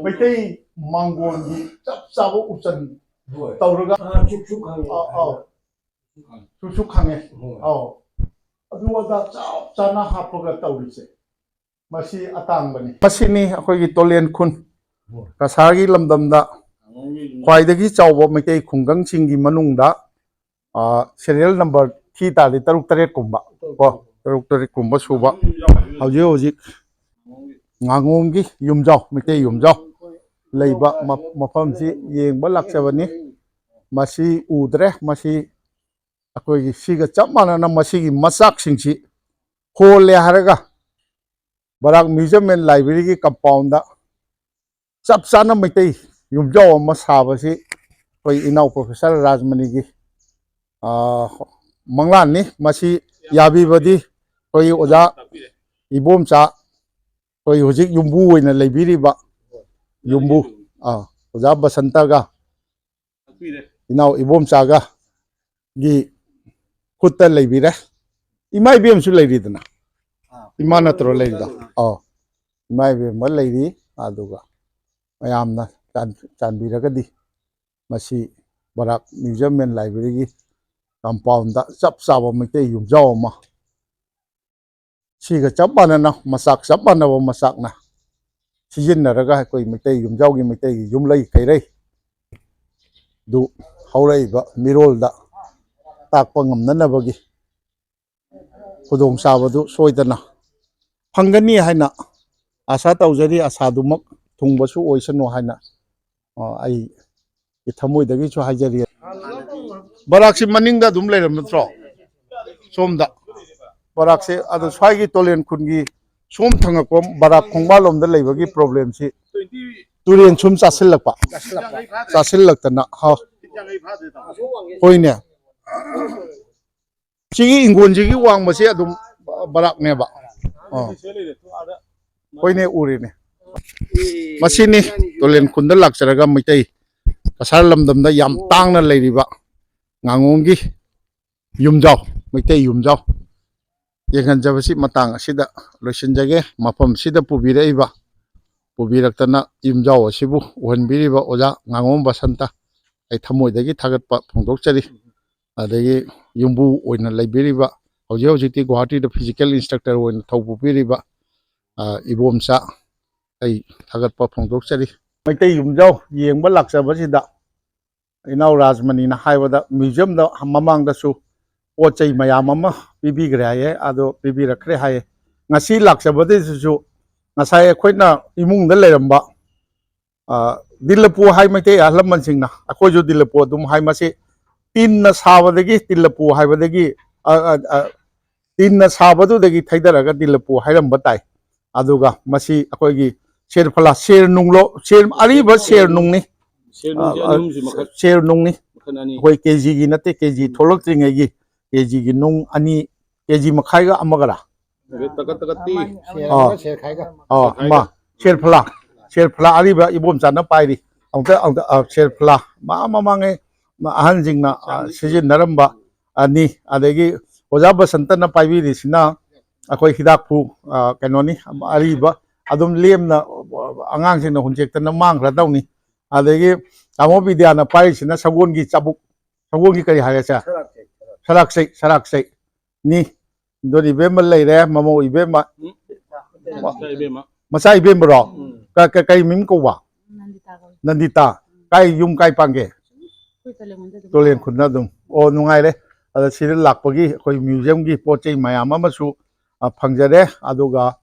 ꯃꯩꯇꯩ ꯃꯥꯡꯒꯣꯟꯒꯤ ꯆꯞ ꯆꯥꯕ ꯎꯆꯟ ꯍꯣꯏ꯫ ꯇꯧꯔꯒ ꯑꯥ, ꯆꯨꯛ ꯆꯨꯛ ꯈꯪꯉꯦ꯫ ꯑꯥ, ꯑꯥꯎ꯫ ꯆꯨꯛ ꯆꯨꯛ ꯈꯪꯉꯦ꯫ ꯍꯣꯏ꯫ ꯑꯥꯎ꯫ ꯑꯗꯨ ꯑꯗꯥ ꯆꯞ ꯆꯥꯅ ꯍꯥꯞꯄꯒ ꯇꯧꯔꯤꯁꯦ꯫ ꯃꯁꯤ ꯑꯇꯥꯡꯕꯅꯤ꯫ ꯃꯁꯤꯅꯤ ꯑꯩꯈꯣꯏꯒꯤ ꯇꯣꯂꯦꯟ ꯈꯨꯟ꯫ ꯍꯣꯏ꯫ ꯀꯁꯥꯔꯒꯤ ꯂꯝꯗꯝꯗ ꯈ꯭ꯋꯥꯏꯗꯒꯤ ꯆꯥꯎꯕ ꯃꯩꯇꯩ ꯈꯨꯡꯒꯪꯁꯤꯡꯒꯤ ꯃꯅꯨꯡꯗ ꯑꯥ, serial number ꯊꯤ ꯇꯥꯔꯗꯤ ꯇꯔꯨꯛ ꯇꯔꯦꯠ ꯀꯨꯝꯕ ꯀꯣ, ꯇꯔꯨꯛ ꯇꯔꯦꯠ ꯀꯨꯝꯕ ꯁꯨꯕ꯫ ꯍꯧꯖꯤꯛ ꯍꯧꯖꯤꯛ ꯉꯥꯉꯣꯝꯒꯤ ꯌꯨꯝꯖꯥꯎ, ꯃꯩꯇꯩ ꯌꯨꯝꯖꯥꯎ, ꯂꯩꯕ ꯃ- ꯃꯐꯝꯁꯤ ꯌꯦꯡꯕ ꯂꯥꯛꯆꯕꯅꯤ꯫ ꯃꯁꯤ ꯎꯗ꯭ꯔꯦ꯫ ꯃꯁꯤ ꯑꯩꯈꯣꯏꯒꯤ ꯁꯤꯒ ꯆꯞ ꯃꯥꯟꯅꯅ ꯃꯁꯤꯒꯤ ꯃꯆꯥꯛꯁꯤꯡꯁꯤ ꯍꯣꯜꯂꯦ ꯍꯥꯏꯔꯒ ꯕꯔꯥꯛ Museum and Library ꯒꯤ compound ꯗ ꯆꯞ ꯆꯥꯅ ꯃꯩꯇꯩ ꯌꯨꯝꯖꯥꯎ ꯑꯃ ꯁꯥꯕꯁꯤ ꯑꯩꯈꯣꯏ ꯏꯅꯥꯎ Professor ꯔꯥꯖꯃꯅꯤꯒꯤ, ꯑꯥ, ꯃꯪꯂꯥꯟꯅꯤ꯫ ꯃꯁꯤ ꯌꯥꯕꯤꯕꯗꯤ ꯑꯩꯈꯣꯏ ꯑꯣꯖꯥ ꯏꯕꯣꯝꯆꯥ, ꯑꯩꯈꯣꯏ ꯍꯧꯖꯤꯛ ꯌꯨꯝꯕꯨ ꯑꯣꯏꯅ ꯂꯩꯕꯤꯔꯤꯕ ꯌꯨꯝꯕꯨ, ꯑꯥ, ꯑꯣꯖꯥ ꯕꯁꯟꯇꯒ ꯏꯅꯥꯎ ꯏꯕꯣꯝꯆꯥꯒ ꯒꯤ ꯈꯨꯠꯇ ꯂꯩꯕꯤꯔꯦ꯫ ꯏꯃꯥ ꯏꯕꯦꯝꯁꯨ ꯂꯩꯔꯤꯗꯅ, ꯏꯃꯥ ꯅꯠꯇ꯭ꯔꯣ ꯂꯩꯔꯤꯗꯣ? ꯑꯥ, ꯏꯃꯥ ꯏꯕꯦꯝ ꯑꯃ ꯂꯩꯔꯤ꯫ ꯑꯗꯨꯒ ꯃꯌꯥꯝꯅ ꯆꯥꯟ- ꯆꯥꯟꯕꯤꯔꯒꯗꯤ ꯃꯁꯤ ꯕꯔꯥꯛ Museum and Library ꯒꯤ compound ꯗ ꯆꯞ ꯆꯥꯕ ꯃꯩꯇꯩ ꯌꯨꯝꯖꯥꯎ ꯑꯃ, ꯁꯤꯒ ꯆꯞ ꯃꯥꯟꯅꯅ, ꯃꯆꯥꯛ ꯆꯞ ꯃꯥꯟꯅꯕ ꯃꯆꯥꯛꯅ ꯁꯤꯖꯤꯟꯅꯔꯒ ꯑꯩꯈꯣꯏ ꯃꯩꯇꯩ ꯌꯨꯝꯖꯥꯎꯒꯤ, ꯃꯩꯇꯩꯒꯤ ꯌꯨꯝꯂꯩ ꯀꯩꯔꯩ ꯗꯨ ꯍꯧꯔꯛꯏꯕ ꯃꯤꯔꯣꯜꯗ ꯇꯥꯛꯄ ꯉꯝꯅꯅꯕꯒꯤ ꯈꯨꯗꯣꯡꯆꯥꯕꯗꯨ ꯁꯣꯏꯗꯅ ꯐꯪꯒꯅꯤ ꯍꯥꯏꯅ ꯑꯥꯁꯥ ꯇꯧꯖꯔꯤ꯫ ꯑꯥꯁꯥꯗꯨꯃꯛ ꯊꯨꯡꯕꯁꯨ ꯑꯣꯏꯁꯅꯨ ꯍꯥꯏꯅ, ꯑ, ꯑꯩ ꯊꯃꯣꯏꯗꯒꯤꯁꯨ ꯍꯥꯏꯖꯔꯤ꯫ ꯕꯔꯥꯛꯁꯤ ꯃꯅꯤꯡꯗ ꯑꯗꯨꯝ ꯂꯩꯔꯝ ꯅꯠꯇ꯭ꯔꯣ? ꯁꯣꯝꯗ ꯕꯔꯥꯛꯁꯦ, ꯑꯗꯣ ꯁ꯭ꯋꯥꯏꯒꯤ ꯇꯣꯂꯦꯟ ꯈꯨꯟꯒꯤ ꯁꯣꯝ ꯊꯪꯉꯛꯄ ꯕꯔꯥꯛ ꯈꯣꯡꯕꯥꯜꯂꯣꯝꯗ ꯂꯩꯕꯒꯤ problem ꯁꯤ ꯇꯨꯔꯦꯟ ꯁꯨꯝ ꯆꯥꯁꯤꯜꯂꯛꯄ, ꯆꯥꯁꯤꯜꯂꯛꯇꯅ, ꯍꯥ, ꯍꯣꯏꯅꯦ꯫ ꯁꯤꯒꯤ ꯏꯪꯒꯣꯟꯁꯤꯒꯤ ꯋꯥꯡꯃꯁꯦ ꯑꯗꯨꯝ ꯕꯔꯥꯛꯅꯦꯕ꯫ ꯑꯥ꯫ ꯍꯣꯏꯅꯦ, ꯎꯔꯦꯅꯦ꯫ ꯃꯁꯤꯅꯤ ꯇꯣꯂꯦꯟ ꯈꯨꯟꯗ ꯂꯥꯛꯆꯔꯒ ꯃꯩꯇꯩ ꯀꯁꯥꯔ ꯂꯝꯗꯝꯗ ꯌꯥꯝ ꯇꯥꯡꯅ ꯂꯩꯔꯤꯕ ꯉꯥꯉꯣꯝꯒꯤ ꯌꯨꯝꯖꯥꯎ, ꯃꯩꯇꯩ ꯌꯨꯝꯖꯥꯎ ꯌꯦꯡꯍꯟꯖꯕꯁꯤ ꯃꯇꯥꯡ ꯑꯁꯤꯗ ꯂꯣꯏꯁꯤꯟꯖꯒꯦ꯫ ꯃꯐꯝꯁꯤꯗ ꯄꯨꯕꯤꯔꯛꯏꯕ, ꯄꯨꯕꯤꯔꯛꯇꯅ ꯌꯨꯝꯖꯥꯎ ꯑꯁꯤꯕꯨ ꯎꯍꯟꯕꯤꯔꯤꯕ ꯑꯣꯖꯥ ꯉꯥꯉꯣꯝ ꯕꯁꯟꯇ ꯑꯩ ꯊꯃꯣꯏꯗꯒꯤ ꯊꯥꯒꯠꯄ ꯐꯣꯡꯗꯣꯛꯆꯔꯤ꯫ ꯑꯗꯒꯤ ꯌꯨꯝꯕꯨ ꯑꯣꯏꯅ ꯂꯩꯕꯤꯔꯤꯕ, ꯍꯧꯖꯤꯛ ꯍꯧꯖꯤꯛꯇꯤ ꯒꯨꯋꯥꯍꯥꯇꯤꯗ physical instructor ꯑꯣꯏꯅ ꯊꯧ ꯄꯨꯕꯤꯔꯤꯕ, ꯑ, ꯏꯕꯣꯝꯆꯥ, ꯑꯩ ꯊꯥꯒꯠꯄ ꯐꯣꯡꯗꯣꯛꯆꯔꯤ꯫ ꯃꯩꯇꯩ ꯌꯨꯝꯖꯥꯎ ꯌꯦꯡꯕ ꯂꯥꯛꯆꯕꯁꯤꯗ ꯏꯅꯥꯎ ꯔꯥꯖꯃꯅꯤꯅ ꯍꯥꯏꯕꯗ museum ꯗ ꯃꯃꯥꯡꯗꯁꯨ ꯄꯣꯠ ꯆꯩ ꯃꯌꯥꯝ ꯑꯃ ꯄꯤꯕꯤꯈ꯭ꯔꯦ ꯍꯥꯏꯌꯦ, ꯑꯗꯣ ꯄꯤꯕꯤꯔꯛꯈ꯭ꯔꯦ ꯍꯥꯏꯌꯦ꯫ ꯉꯁꯤ ꯂꯥꯛꯆꯕꯗꯩꯁꯤꯁꯨ ꯉꯁꯥꯏ ꯑꯩꯈꯣꯏꯅ ꯏꯃꯨꯡꯗ ꯂꯩꯔꯝꯕ ꯑ, ꯗꯤꯜꯂꯄꯨ ꯍꯥꯏ ꯃꯩꯇꯩ ꯑꯍꯜ ꯂꯃꯟꯁꯤꯡꯅ, ꯑꯩꯈꯣꯏꯁꯨ ꯗꯤꯜꯂꯄꯨ ꯑꯗꯨꯝ ꯍꯥꯏ꯫ ꯃꯁꯤ ꯇꯤꯟꯅ ꯁꯥꯕꯗꯒꯤ, ꯇꯤꯜꯂꯄꯨ ꯍꯥꯏꯕꯗꯒꯤ, ꯑ, ꯑ, ꯑ, ꯇꯤꯟꯅ ꯁꯥꯕꯗꯨꯗꯒꯤ ꯊꯩꯗꯔꯒ ꯗꯤꯜꯂꯄꯨ ꯍꯥꯏꯔꯝꯕ ꯇꯥꯏ꯫ ꯑꯗꯨꯒ ꯃꯁꯤ ꯑꯩꯈꯣꯏꯒꯤ ꯁꯦꯔ ꯐꯂꯥ, ꯁꯦꯔ ꯅꯨꯡꯂꯣ, ꯁꯦꯔ, ꯑꯔꯤꯕ ꯁꯦꯔ ꯅꯨꯡꯅꯤ꯫ ꯁꯦꯔ ꯅꯨꯡꯁꯦ ꯑ, ꯑ, ꯑꯅꯤ ꯑꯍꯨꯝꯁꯤ ꯃꯈꯜ ꯁꯦꯔ ꯅꯨꯡꯅꯤ꯫ ꯃꯈꯜ ꯑꯅꯤ꯫ ꯑꯩꯈꯣꯏ ꯀꯦꯖꯤꯒꯤ ꯅꯠꯇꯦ, ꯀꯦꯖꯤ ꯊꯣꯛꯂꯛꯇ꯭ꯔꯤꯉꯩꯒꯤ ꯀꯦꯖꯤꯒꯤ ꯅꯨꯡ ꯑꯅꯤ, ꯀꯦꯖꯤ ꯃꯈꯥꯏꯒ ꯑꯃꯒꯔꯥ? ꯑꯗꯩ ꯇꯀꯠ ꯇꯀꯠꯇꯤ꯫ ꯑꯥ꯫ ꯁꯦꯔ ꯈꯥꯏꯒ꯫ ꯑꯥ, ꯁꯦꯔ ꯈꯥꯏꯒ꯫ ꯃꯥ, ꯁꯦꯔ ꯐꯂꯥ꯫ ꯁꯦꯔ ꯐꯂꯥ ꯑꯔꯤꯕ ꯏꯕꯣꯝꯆꯥꯅ ꯄꯥꯏꯔꯤ꯫ ꯑꯃꯨꯛꯇ, ꯑꯃꯨꯛꯇ, ꯑꯥ, ꯁꯦꯔ ꯐꯂꯥ꯫ ꯃꯥ ꯃꯃꯥꯡꯉꯩ ꯑꯍꯟꯁꯤꯡꯅ, ꯑꯥ, ꯁꯤꯖꯤꯟꯅꯔꯝꯕ ꯑꯅꯤ꯫ ꯑꯗꯒꯤ ꯑꯣꯖꯥ ꯕꯁꯟꯇꯅ ꯄꯥꯏꯕꯤꯔꯤꯁꯤꯅ ꯑꯩꯈꯣꯏ ꯍꯤꯗꯥꯛꯐꯨ, ꯑꯥ, ꯀꯩꯅꯣꯅꯤ, ꯑꯔꯤꯕ ꯑꯗꯨꯝ ꯂꯦꯝꯅ ꯑꯉꯥꯡꯁꯤꯡꯅ ꯍꯨꯟꯆꯦꯛꯇꯅ ꯃꯥꯡꯈ꯭ꯔꯗꯧꯅꯤ꯫ ꯑꯗꯒꯤ ꯇꯥꯃꯣ ꯕꯤꯗ꯭ꯌꯥꯅ ꯄꯥꯏꯔꯤꯁꯤꯅ ꯁꯒꯣꯜꯒꯤ ꯆꯥꯕꯨꯛ, ꯁꯒꯣꯜꯒꯤ ꯀꯔꯤ ꯍꯥꯏꯔꯦ ꯁꯦ? ꯁꯔꯥꯛꯁꯦ, ꯁꯔꯥꯛꯁꯦ꯫ ꯁꯔꯥꯛꯁꯦ, ꯁꯔꯥꯛꯁꯦꯅꯤ꯫ ꯑꯗꯨꯅꯤ ꯏꯕꯦꯝꯃ ꯂꯩꯔꯦ, ꯃꯃꯧ ꯏꯕꯦꯝꯃ꯫ ꯎꯝ? ꯃꯆꯥ ꯏꯕꯦꯝꯃ꯫ ꯃꯆꯥ ꯏꯕꯦꯝꯕꯔꯣ? ꯎꯝ꯫ ꯀ-, ꯀ-, ꯀꯔꯤ ꯃꯤꯡ ꯀꯧꯕ? ꯅꯟꯗꯤꯇꯥ ꯀꯧꯏ꯫ ꯅꯟꯗꯤꯇꯥ꯫ ꯀꯥꯏ, ꯌꯨꯝ ꯀꯥꯏ ꯄꯥꯟꯒꯦ? ꯑꯩꯈꯣꯏ ꯇꯣꯂꯦꯟ ꯈꯨꯟꯗ ꯑꯗꯨꯝ꯫ ꯇꯣꯂꯦꯟ ꯈꯨꯟꯗ ꯑꯗꯨꯝ꯫ ꯑꯣ, ꯅꯨꯡꯉꯥꯏꯔꯦ꯫ ꯑꯗ ꯁꯤꯗ ꯂꯥꯛꯄꯒꯤ ꯑꯩꯈꯣꯏ museumꯒꯤ ꯄꯣꯠ ꯆꯩ ꯃꯌꯥꯝ ꯑꯃꯁꯨ, ꯑ, ꯐꯪꯖꯔꯦ꯫ ꯑꯗꯨꯒ,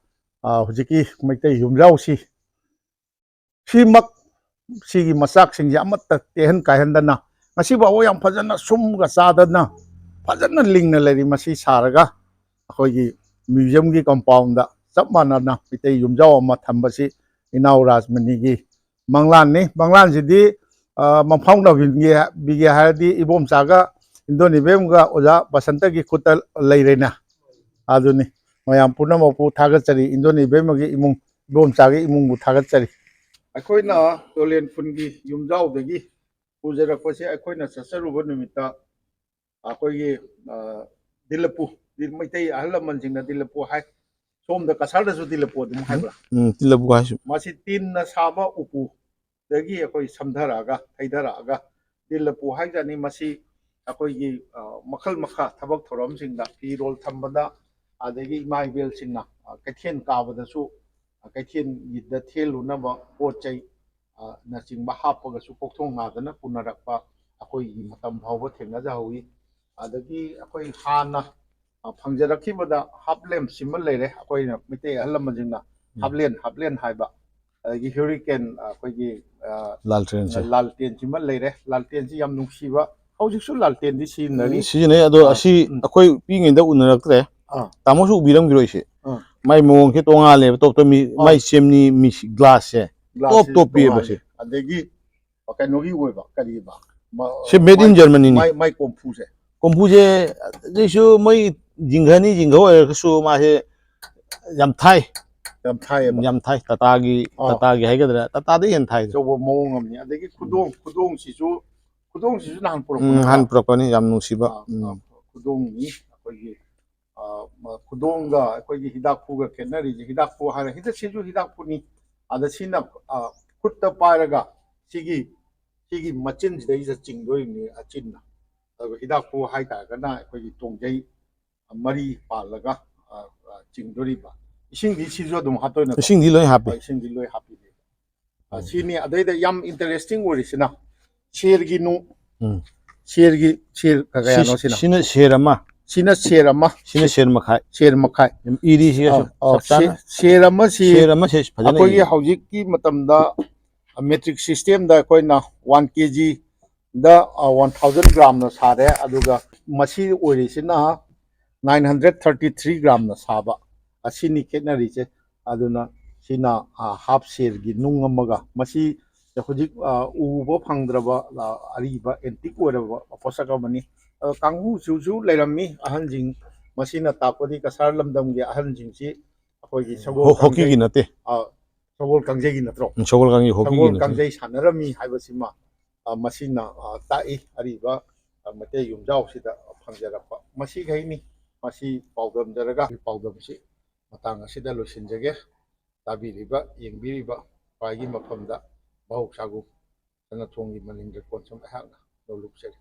ꯑ, ꯍꯧꯖꯤꯛꯀꯤ ꯃꯩꯇꯩ ꯌꯨꯝꯖꯥꯎꯁꯤ ꯁꯤꯃꯛ, ꯁꯤꯒꯤ ꯃꯆꯥꯛꯁꯤꯡꯁꯦ ꯑꯃꯠꯇ ꯇꯦꯛꯍꯟ ꯀꯥꯏꯍꯟꯗꯅ ꯉꯁꯤ ꯐꯥꯎꯕ ꯌꯥꯝ ꯐꯖꯅ ꯁꯨꯝꯒ ꯆꯥꯗꯅ ꯐꯖꯅ ꯂꯤꯡꯅ ꯂꯩꯔꯤ꯫ ꯃꯁꯤ ꯁꯥꯔꯒ ꯑꯩꯈꯣꯏꯒꯤ museumꯒꯤ compoundꯗ ꯆꯞ ꯃꯥꯟꯅꯅ ꯃꯤꯇꯩ ꯌꯨꯝꯖꯥꯎ ꯑꯃ ꯊꯝꯕꯁꯤ ꯏꯅꯥꯎ ꯔꯥꯖꯃꯅꯤꯒꯤ ꯃꯪꯂꯥꯟꯅꯤ꯫ ꯃꯪꯂꯥꯟꯁꯤꯗꯤ, ꯑ, ꯃꯐꯥꯎꯅꯕꯤꯒꯦ, ꯕꯤꯒꯦ ꯍꯥꯏꯔꯗꯤ ꯏꯕꯣꯝꯆꯥꯒ ꯏꯟꯗꯣꯟ ꯏꯕꯦꯝꯒ ꯑꯣꯖꯥ ꯕꯁꯟꯇꯒꯤ ꯈꯨꯠꯇ ꯂꯩꯔꯦꯅꯦ꯫ ꯑꯗꯨꯅꯤ ꯃꯌꯥꯝ ꯄꯨꯝꯅꯃꯛꯄꯨ ꯊꯥꯒꯠꯆꯔꯤ꯫ ꯏꯟꯗꯣꯟ ꯏꯕꯦꯝꯃꯒꯤ ꯏꯃꯨꯡ, ꯏꯕꯣꯝꯆꯥꯒꯤ ꯏꯃꯨꯡꯕꯨ ꯊꯥꯒꯠꯆꯔꯤ꯫ ꯑꯩꯈꯣꯏꯅ ꯇꯣꯂꯦꯟ ꯈꯨꯟꯒꯤ ꯌꯨꯝꯖꯥꯎꯗꯒꯤ ꯄꯨꯖꯔꯛꯄꯁꯦ ꯑꯩꯈꯣꯏꯅ ꯆꯠꯆꯔꯨꯕ ꯅꯨꯃꯤꯠꯇ ꯑꯩꯈꯣꯏꯒꯤ, ꯑ, ꯗꯤꯜꯂꯄꯨ, ꯗꯤ-, ꯃꯩꯇꯩ ꯑꯍꯜ ꯂꯃꯟꯁꯤꯡꯅ ꯗꯤꯜꯂꯄꯨ ꯍꯥꯏ, ꯁꯣꯝꯗ ꯀꯁꯥꯔꯗꯁꯨ ꯗꯤꯜꯂꯄꯨ ꯑꯗꯨꯝ ꯍꯥꯏꯕ꯭ꯔꯥ? ꯎꯝ, ꯇꯤꯜꯂꯕꯨ ꯍꯥꯏꯁꯨ꯫ ꯃꯁꯤ ꯇꯤꯟꯅ ꯁꯥꯕ ꯎꯄꯨꯗꯒꯤ ꯑꯩꯈꯣꯏ ꯁꯝꯊꯔꯛꯑꯒ, ꯊꯩꯊꯔꯛꯑꯒ ꯗꯤꯜꯂꯄꯨ ꯍꯥꯏꯖꯅꯤ꯫ ꯃꯁꯤ ꯑꯩꯈꯣꯏꯒꯤ, ꯑ, ꯃꯈꯜ ꯃꯈꯥ ꯊꯕꯛ ꯊꯧꯔꯝꯁꯤꯡꯗ ꯐꯤꯔꯣꯜ ꯊꯝꯕꯗ, ꯑꯗꯒꯤ ꯏꯃꯥ ꯏꯕꯦꯜꯁꯤꯡꯅ, ꯑ, ꯀꯩꯊꯦꯜ ꯀꯥꯕꯗꯁꯨ, ꯑ, ꯀꯩꯊꯦꯜꯒꯤꯗ ꯊꯦꯜꯂꯨꯅꯕ ꯄꯣꯠ ꯆꯩ, ꯑ, ꯅꯆꯤꯡꯕ ꯍꯥꯞꯄꯒꯁꯨ ꯀꯣꯛꯊꯣꯡ ꯅꯥꯗꯅ ꯄꯨꯅꯔꯛꯄ ꯑꯩꯈꯣꯏꯒꯤ ꯃꯇꯝ ꯐꯥꯎꯕ ꯊꯦꯡꯅꯖꯍꯧꯋꯤ꯫ ꯑꯗꯒꯤ ꯑꯩꯈꯣꯏ ꯍꯥꯟꯅ, ꯑ, ꯐꯪꯖꯔꯛꯈꯤꯕꯗ ꯍꯥꯞꯂꯦꯟ ꯁꯤꯃ ꯂꯩꯔꯦ꯫ ꯑꯩꯈꯣꯏꯅ ꯃꯩꯇꯩ ꯑꯍꯜ ꯂꯃꯟꯁꯤꯡꯅ ꯎꯝ꯫ ꯍꯥꯞꯂꯦꯟ, ꯍꯥꯞꯂꯦꯟ ꯍꯥꯏꯕ꯫ ꯑꯗꯒꯤ ꯍ꯭ꯌꯨꯔꯤꯀꯦꯟ, ꯑꯩꯈꯣꯏꯒꯤ, ꯑ, ꯂꯥꯜꯇꯦꯟꯁꯦ꯫ ꯂꯥꯜꯇꯦꯟꯁꯤꯃ ꯂꯩꯔꯦ꯫ ꯂꯥꯜꯇꯦꯟꯁꯤ ꯌꯥꯝ ꯅꯨꯡꯁꯤꯕ, ꯍꯧꯖꯤꯛꯁꯨ ꯂꯥꯜꯇꯦꯟꯗꯤ ꯁꯤꯖꯤꯟꯅꯔꯤ꯫ ꯁꯤꯖꯤꯟꯅꯩ, ꯑꯗꯣ ꯑꯥ, ꯑꯁꯤ ꯎꯝ꯫ ꯑꯩꯈꯣꯏ ꯄꯤꯛꯏꯉꯩꯗ ꯎꯅꯔꯛꯇ꯭ꯔꯦ꯫ ꯑꯥ꯫ ꯇꯥꯃꯣꯁꯨ ꯎꯕꯤꯔꯝꯈꯤꯔꯣꯏ ꯁꯤ꯫ ꯑꯥ꯫ ꯃꯥꯏ ꯃꯑꯣꯡꯁꯦ ꯇꯣꯉꯥꯜꯂꯦꯕ, ꯇꯣꯞ ꯇꯣꯞ ꯃꯤ, ꯑꯥ꯫ ꯃꯥꯏ ꯁꯦꯝꯅꯤ, ꯃꯤ ꯒ꯭ꯂꯥꯁꯁꯦ ꯇꯣꯞ ꯒ꯭ꯂꯥꯁꯁꯤ ꯇꯣꯞ ꯄꯤꯑꯕ ꯇꯣꯉꯥꯜꯂꯦ꯫ ꯁꯤ꯫ ꯑꯗꯒꯤ ꯀꯩꯅꯣꯒꯤ ꯑꯣꯏꯕ, ꯀꯔꯤꯕ? ꯃ-, ꯁꯤ made in ꯃꯥꯏ-, Germany ꯅꯤ꯫ ꯃꯥꯏ, ꯃꯥꯏ ꯀꯣꯝꯐꯨꯁꯦ꯫ ꯀꯣꯝꯐꯨꯁꯦ ꯑꯗꯨꯏꯁꯨ ꯃꯣꯏ ꯖꯤꯡꯒꯅꯤ, ꯖꯤꯡꯒ ꯑꯣꯏꯔꯒꯁꯨ ꯃꯥꯁꯦ ꯌꯥꯝ ꯊꯥꯏ꯫ ꯌꯥꯝ ꯊꯥꯏꯌꯦꯕ꯫ ꯌꯥꯝ ꯊꯥꯏ꯫ ꯇꯥꯇꯥꯒꯤ, ꯑꯥ꯫ ꯇꯥꯇꯥꯒꯤ ꯍꯥꯏꯒꯗ꯭ꯔꯥ? ꯇꯥꯇꯥꯗꯩ ꯍꯦꯟꯅ ꯊꯥꯏꯗ꯫ ꯑꯆꯧꯕ ꯃꯑꯣꯡ ꯑꯃꯅꯤ꯫ ꯑꯗꯒꯤ ꯈꯨꯗꯣꯡ, ꯈꯨꯗꯣꯡꯁꯤꯁꯨ, ꯈꯨꯗꯣꯡꯁꯤꯁꯨ ꯅꯍꯥꯟ ꯎꯝ, ꯄꯨꯔꯛꯄꯅꯦꯕ꯫ ꯅꯍꯥꯟ ꯄꯨꯔꯛꯄꯅꯤ, ꯌꯥꯝ ꯅꯨꯡꯁꯤꯕ꯫ ꯑꯥ, ꯎꯝ꯫ ꯑꯥ, ꯈꯨꯗꯣꯡꯅꯤ ꯑꯩꯈꯣꯏꯒꯤ, ꯑꯥ, ꯃ-, ꯈꯨꯗꯣꯡꯒ ꯑꯩꯈꯣꯏꯒꯤ ꯍꯤꯗꯥꯛꯐꯨꯒ ꯈꯦꯠꯅꯔꯤꯁꯦ, ꯍꯤꯗꯥꯛꯐꯨ ꯍꯥꯏꯔ ꯍꯤꯗꯥꯛ, ꯁꯤꯁꯨ ꯍꯤꯗꯥꯛꯐꯨꯅꯤ꯫ ꯑꯗ ꯁꯤꯅ, ꯑꯥ, ꯈꯨꯠꯇ ꯄꯥꯏꯔꯒ ꯁꯤꯒꯤ, ꯁꯤꯒꯤ ꯃꯆꯤꯟꯁꯤꯗꯩꯁꯤꯗ ꯆꯤꯡꯗꯣꯔꯤꯕꯅꯤ ꯑꯆꯤꯟꯅ꯫ ꯑꯗꯨꯒ ꯍꯤꯗꯥꯛꯐꯨ ꯍꯥꯏꯇꯥꯔꯒꯅ ꯑꯩꯈꯣꯏꯒꯤ ꯇꯣꯡꯖꯩ ꯃꯔꯤ ꯄꯥꯜꯂꯒ, ꯑꯥ, ꯑꯥ, ꯆꯤꯡꯗꯣꯔꯤꯕ꯫ ꯏꯁꯤꯡꯗꯤ ꯁꯤꯁꯨ ꯑꯗꯨꯝ ꯍꯥꯞꯇꯣꯏ ꯅꯠꯇ꯭ꯔꯣ? ꯏꯁꯤꯡꯗꯤ ꯂꯣꯏ ꯍꯥꯞꯄꯤ꯫ ꯑꯥ, ꯏꯁꯤꯡꯗꯤ ꯂꯣꯏ ꯍꯥꯞꯄꯤꯅꯦꯕ꯫ ꯑꯥ, ꯎꯝ꯫ ꯁꯤꯅꯤ꯫ ꯑꯗꯩꯗ ꯌꯥꯝ interesting ꯑꯣꯏꯔꯤꯁꯤꯅ ꯁꯦꯔꯒꯤ ꯅꯨꯡ, ꯎꯝ꯫ ꯁꯦꯔꯒꯤ, ꯁꯦꯔ ꯀꯌꯥꯅꯣ ꯁꯤ-, ꯁꯤꯅ? ꯁꯤꯅ ꯁꯦꯔ ꯑꯃ, ꯁꯤꯅ ꯁꯦꯔ ꯑꯃ, ꯁꯤꯅ ꯁꯦꯔ ꯃꯈꯥꯏ꯫ ꯁꯦꯔ ꯃꯈꯥꯏ꯫ ꯏꯔꯤꯁꯤꯒ ꯑꯥ, ꯁꯨꯝ ꯑꯥ, ꯆꯞ ꯆꯥꯅ꯫ ꯁꯦ-, ꯁꯦꯔ ꯑꯃꯁꯤ ꯁꯦꯔ ꯑꯃ ꯁꯦ ꯐꯖꯅ ꯑꯩꯈꯣꯏꯒꯤ ꯏ꯫ ꯍꯧꯖꯤꯛꯀꯤ ꯃꯇꯝꯗ metric system ꯗ ꯑꯩꯈꯣꯏꯅ one K G ꯗ, ꯑ, one thousand gram ꯅ ꯁꯥꯔꯦ, ꯑꯗꯨꯒ ꯃꯁꯤ ꯑꯣꯏꯔꯤꯁꯤꯅ nine hundred thirty three gram ꯅ ꯁꯥꯕ, ꯑꯁꯤꯅꯤ ꯈꯦꯠꯅꯔꯤꯁꯦ꯫ ꯑꯗꯨꯅ ꯁꯤꯅ, ꯑ, half ꯁꯦꯔꯒꯤ ꯅꯨꯡ ꯑꯃꯒ, ꯃꯁꯤ ꯍꯧꯖꯤꯛ, ꯑ, ꯎꯕ ꯐꯪꯗ꯭ꯔꯕ, ꯑ, ꯑꯔꯤꯕ antique ꯑꯣꯏꯔꯕ ꯄꯣꯠꯁꯛ ꯑꯃꯅꯤ꯫ ꯑꯗꯣ ꯀꯥꯡꯕꯨꯁꯤꯁꯨ ꯂꯩꯔꯝꯃꯤ ꯑꯍꯟꯁꯤꯡ, ꯃꯁꯤꯅ ꯇꯥꯛꯄꯗꯤ ꯀꯁꯥꯔ ꯂꯝꯗꯝꯒꯤ ꯑꯍꯟꯁꯤꯡꯁꯤ ꯑꯩꯈꯣꯏꯒꯤ ꯁꯒꯣꯜ ꯍꯣ-, ꯍꯣꯀꯤꯒꯤ ꯀꯥꯡꯖꯩ, ꯅꯠꯇꯦ꯫ ꯑ, ꯁꯒꯣꯜ ꯀꯥꯡꯖꯩꯒꯤ ꯅꯠꯇ꯭ꯔꯣ? ꯎꯝ, ꯁꯒꯣꯜ ꯀꯥꯡꯖꯩ ꯍꯣꯀꯤꯒꯤ ꯁꯒꯣꯜ ꯅꯠꯇꯦ꯫ ꯀꯥꯡꯖꯩ ꯁꯥꯟꯅꯔꯝꯃꯤ ꯍꯥꯏꯕꯁꯤꯃ, ꯑ, ꯃꯁꯤꯅ, ꯑ, ꯇꯥꯛꯏ꯫ ꯑꯔꯤꯕ, ꯑ, ꯃꯩꯇꯩ ꯌꯨꯝꯖꯥꯎꯁꯤꯗ ꯐꯪꯖꯔꯛꯄ ꯃꯁꯤꯈꯩꯅꯤ꯫ ꯃꯁꯤ ꯄꯥꯎꯗꯝꯖꯔꯒ ꯄꯥꯎꯗꯝꯁꯤ ꯃꯇꯥꯡ ꯑꯁꯤꯗ ꯂꯣꯏꯁꯤꯟꯖꯒꯦ꯫ ꯇꯥꯕꯤꯔꯤꯕ, ꯌꯦꯡꯕꯤꯔꯤꯕ ꯈ꯭ꯋꯥꯏꯒꯤ ꯃꯐꯝꯗ ꯃꯍꯧꯁꯥꯒꯨꯝ ꯁꯅꯥꯊꯣꯡꯒꯤ ꯃꯅꯤꯡꯗ ꯀꯣꯟꯁꯨꯝ ꯑꯩꯍꯥꯛꯅ ꯂꯧꯂꯨꯞꯆꯔꯤ꯫